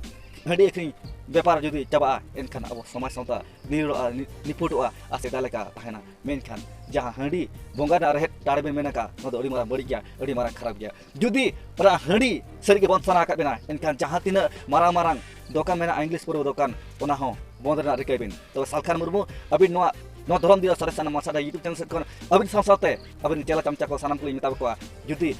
ᱦᱟᱺᱰᱤ ᱟᱹᱠᱷᱨᱤᱧ ᱵᱮᱯᱟᱨ ᱡᱩᱫᱤ ᱪᱟᱵᱟᱜᱼᱟ, ᱮᱱᱠᱷᱟᱱ ᱟᱵᱚ ᱥᱚᱢᱟᱡᱽ ᱥᱟᱶᱛᱟ ᱱᱤᱨᱚᱲᱚᱜᱼᱟ, ᱱᱤ-, ᱱᱤᱯᱷᱩᱴᱚᱜᱼᱟ ᱟᱨ ᱥᱮᱫᱟᱭ ᱞᱮᱠᱟ ᱛᱟᱦᱮᱱᱟ᱾ ᱢᱮᱱᱠᱷᱟᱱ ᱡᱟᱦᱟᱸ ᱦᱟᱺᱰᱤ ᱵᱚᱸᱜᱟ ᱨᱮᱱᱟᱜ ᱨᱮᱦᱮᱫ ᱴᱟᱲᱮ ᱵᱮᱱ ᱢᱮᱱ ᱟᱠᱟᱫ, ᱱᱚᱣᱟ ᱫᱚ ᱟᱹᱰᱤ ᱢᱟᱨᱟᱝ ᱵᱟᱹᱲᱤᱡ ᱜᱮᱭᱟ, ᱟᱹᱰᱤ ᱢᱟᱨᱟᱝ ᱠᱷᱟᱨᱟᱯ ᱜᱮᱭᱟ᱾ ᱡᱩᱫᱤ ᱚᱱᱟ ᱦᱟᱺᱰᱤ ᱥᱟᱹᱨᱤ ᱜᱮ ᱵᱚᱱᱫ ᱥᱟᱱᱟ ᱟᱠᱟᱫ ᱵᱮᱱᱟ, ᱮᱱᱠᱷᱟᱱ ᱡᱟᱦᱟᱸ ᱛᱤᱱᱟᱹᱜ ᱢᱟᱨᱟᱝ ᱢᱟᱨᱟᱝ ᱫᱚᱠᱟᱱ ᱢᱮᱱᱟᱜᱼᱟ, ᱤᱝᱞᱤᱥ ᱯᱟᱹᱣᱨᱟᱹ ᱫᱚᱠᱟᱱ, ᱚᱱᱟ ᱦᱚᱸ ᱵᱚᱱᱫ ᱨᱮᱱᱟᱜ ᱨᱤᱠᱟᱹᱭ ᱵᱤᱱ᱾ ᱛᱚᱵᱮ ᱥᱟᱞᱠᱷᱟᱱ ᱢᱩᱨᱢᱩ, ᱟᱹᱵᱤᱱ ᱱᱚᱣᱟ, ᱱᱚᱣᱟ ᱫᱷᱚᱨᱚᱢ ᱫᱤᱭᱟ ᱥᱚᱨᱮᱥ ᱥᱟᱱᱟᱢ ᱢᱟᱨᱥᱟᱰᱟ YouTube channel ᱥᱮᱫ ᱠᱷᱚᱱ ᱟᱹᱵᱤᱱ ᱥᱟᱶ ᱥᱟᱶᱛᱮ ᱟᱹᱵᱤᱱ ᱪᱮᱞᱟ ᱪᱟᱢᱪᱟ ᱠᱚ ᱥᱟᱱᱟᱢ ᱠᱚᱞᱤᱧ ᱢᱮᱛᱟ ᱠᱚᱣᱟ, ᱡᱩᱫᱤ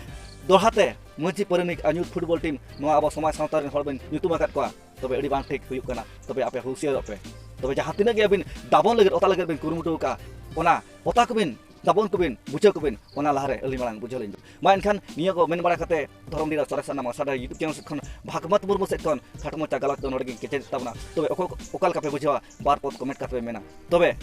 ᱫᱚᱦᱲᱟ ᱛᱮ ᱢᱟᱹᱡᱷᱤ ᱯᱟᱨᱟᱱᱤᱠ ᱟᱨ ᱧᱩᱛ ᱯᱷᱩᱴᱵᱚᱞ ᱴᱤᱢ ᱱᱚᱣᱟ ᱟᱵᱚ ᱥᱚᱢᱟᱡᱽ ᱥᱟᱶᱛᱟ ᱨᱮᱱ ᱦᱚᱲ ᱵᱤᱱ ᱧᱩᱛᱩᱢ ᱟᱠᱟᱫ ᱠᱚᱣᱟ, ᱛᱚᱵᱮ ᱟᱹᱰᱤ ᱵᱟᱝ ᱴᱷᱤᱠ ᱦᱩᱭᱩᱜ ᱠᱟᱱᱟ᱾ ᱛᱚᱵᱮ ᱟᱯᱮ ᱦᱩᱥᱤᱭᱟᱹᱨᱚᱜ ᱯᱮ᱾ ᱛᱚᱵᱮ ᱡᱟᱦᱟᱸ ᱛᱤᱱᱟᱹᱜ ᱜᱮ ᱟᱹᱵᱤᱱ ᱫᱟᱵᱚᱱ ᱞᱟᱹᱜᱤᱫ, ᱚᱛᱟ ᱞᱟᱹᱜᱤᱫ ᱵᱤᱱ ᱠᱩᱨᱩᱢᱩᱴᱩ ᱟᱠᱟᱫᱼᱟ, ᱚᱱᱟ ᱚᱛᱟ ᱠᱚᱵᱤᱱ, ᱫᱟᱵᱚᱱ ᱠᱚᱵᱤᱱ, ᱵᱩᱡᱷᱟᱹᱣ ᱠᱚᱵᱤᱱ, ᱚᱱᱟ ᱞᱟᱦᱟᱨᱮ ᱟᱹᱞᱤᱧ ᱢᱟᱲᱟᱝ ᱵᱩᱡᱷᱟᱹᱣ ᱞᱤᱧ ᱵᱤᱱ᱾ ᱢᱟ ᱮᱱᱠᱷᱟᱱ ᱱᱤᱭᱟᱹ ᱠᱚ ᱢᱮᱱ ᱵᱟᱲᱟ ᱠᱟᱛᱮ ᱫᱷᱚᱨᱚᱢ ᱫᱤᱱ ᱟᱨ ᱥᱚᱨᱮᱥ ᱥᱟᱱᱟᱢ ᱢᱟᱨᱥᱟᱰᱟ YouTube channel ᱥᱮᱫ ᱠᱷᱚᱱ ᱵᱷᱟᱜᱽᱢᱟᱛ ᱢᱩᱨᱢᱩ ᱥᱮᱫ ᱠᱷᱚᱱ ᱠᱷᱟᱴᱚ ᱢᱟᱪᱷᱟ ᱜᱟᱞᱚᱪ ᱫᱚ ᱱᱚᱰᱮ ᱜᱮᱧ ᱠᱮᱪᱮᱫ ᱛᱟᱵᱚᱱᱟ᱾ ᱛᱚᱵᱮ ᱚᱠᱚ-, ᱚᱠᱟ ᱞᱮᱠᱟ ᱯᱮ ᱵᱩᱡᱷᱟᱹᱣᱟ, ᱵᱟᱨ ᱯᱚᱫ comment ᱠᱟᱛᱮ ᱯᱮ ᱢᱮᱱᱟ᱾ ᱛᱚᱵᱮ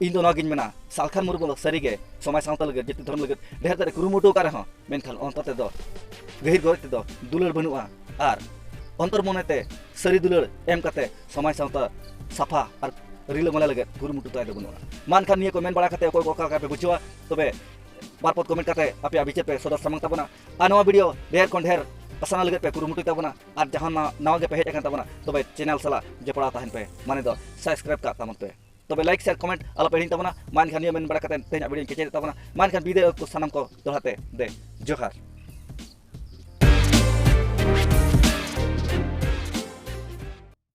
ᱤᱧ ᱫᱚ ᱱᱚᱣᱟ ᱜᱤᱧ ᱢᱮᱱᱟ, ᱥᱟᱞᱠᱷᱟᱱ ᱢᱩᱨᱢᱩ ᱫᱚ ᱥᱟᱹᱨᱤ ᱜᱮ ᱥᱚᱢᱟᱡᱽ ᱥᱟᱶᱛᱟ ᱞᱟᱹᱜᱤᱫ, ᱡᱟᱹᱛᱤ ᱫᱷᱚᱨᱚᱢ ᱞᱟᱹᱜᱤᱫ ᱰᱷᱮᱨ ᱛᱮᱫ ᱮ ᱠᱩᱨᱩᱢᱩᱴᱩ ᱟᱠᱟᱫ ᱨᱮᱦᱚᱸ, ᱢᱮᱱᱠᱷᱟᱱ ᱚᱱᱛᱚᱨ ᱛᱮᱫᱚ, ᱜᱟᱹᱦᱤᱨ ᱜᱚᱨᱚᱡ ᱛᱮᱫᱚ ᱫᱩᱞᱟᱹᱲ ᱵᱟᱹᱱᱩᱜᱼᱟ᱾ ᱟᱨ ᱚᱱᱛᱚᱨ ᱢᱚᱱᱮᱛᱮ ᱥᱟᱹᱨᱤ ᱫᱩᱞᱟᱹᱲ ᱮᱢ ᱠᱟᱛᱮ ᱥᱚᱢᱟᱡᱽ ᱥᱟᱶᱛᱟ ᱥᱟᱯᱷᱟ ᱟᱨ ᱨᱤᱞᱟᱹᱢᱟᱞᱟ ᱞᱟᱹᱜᱤᱫ ᱠᱩᱨᱩᱢᱩᱴᱩ ᱛᱟᱭ ᱫᱚ ᱵᱟᱹᱱᱩᱜᱼᱟ᱾ ᱢᱟ ᱮᱱᱠᱷᱟᱱ ᱱᱤᱭᱟᱹ ᱠᱚ ᱢᱮᱱ ᱵᱟᱲᱟ ᱠᱟᱛᱮ ᱚᱠᱚᱭ ᱠᱚ ᱚᱠᱟ ᱞᱮᱠᱟ ᱯᱮ ᱵᱩᱡᱷᱟᱹᱣᱟ, ᱛᱚᱵᱮ ᱵᱟᱨ ᱯᱚᱫ comment ᱠᱟᱛᱮ ᱟᱯᱮᱭᱟᱜ ᱵᱤᱪᱟᱹᱨ ᱯᱮ ᱥᱚᱫᱚᱨ ᱥᱟᱢᱟᱝ ᱛᱟᱵᱚᱱᱟ᱾ ᱟᱨ ᱱᱚᱣᱟ video ᱰᱷᱮᱨ ᱠᱷᱚᱱ ᱰᱷᱮᱨ ᱯᱟᱥᱱᱟᱣ ᱞᱟᱹᱜᱤᱫ ᱯᱮ ᱠᱩᱨᱩᱢᱩᱴᱩᱭ ᱛᱟᱵᱚᱱᱟ᱾ ᱟᱨ ᱡᱟᱦᱟᱸ ᱱᱟ-, ᱱᱟᱣᱟ ᱜᱮ ᱯᱮ ᱦᱮᱡ ᱟᱠᱟᱱ ᱛᱟᱵᱚᱱᱟ, ᱛᱚᱵᱮ channel ᱥᱟᱞᱟᱜ ᱡᱚᱯᱲᱟᱣ ᱛᱟᱦᱮᱱ ᱯᱮ, ᱢᱟᱱᱮ ᱫᱚ subscribe ᱠᱟᱜ ᱛᱟᱵᱚᱱ ᱯᱮ᱾ ᱛᱚᱵᱮ like, share, comment ᱟᱞᱚ ᱯᱮ ᱦᱤᱲᱤᱧ ᱛᱟᱵᱚᱱᱟ᱾ ᱢᱟ ᱮᱱᱠᱷᱟᱱ ᱱᱤᱭᱟᱹ ᱢᱮᱱ ᱵᱟᱲᱟ ᱠᱟᱛᱮ ᱛᱮᱦᱮᱧᱟᱜ video ᱧ ᱠᱮᱪᱮᱫᱮᱫ ᱛᱟᱵᱚᱱᱟ᱾ ᱢᱟ ᱮᱱᱠᱷᱟᱱ ᱵᱤᱫᱟᱹᱭ ᱚᱠᱛᱚ ᱥᱟᱱᱟᱢ ᱠᱚ ᱫᱚᱦᱲᱟ ᱛᱮ ᱫᱮ ᱡᱚᱦᱟᱨ᱾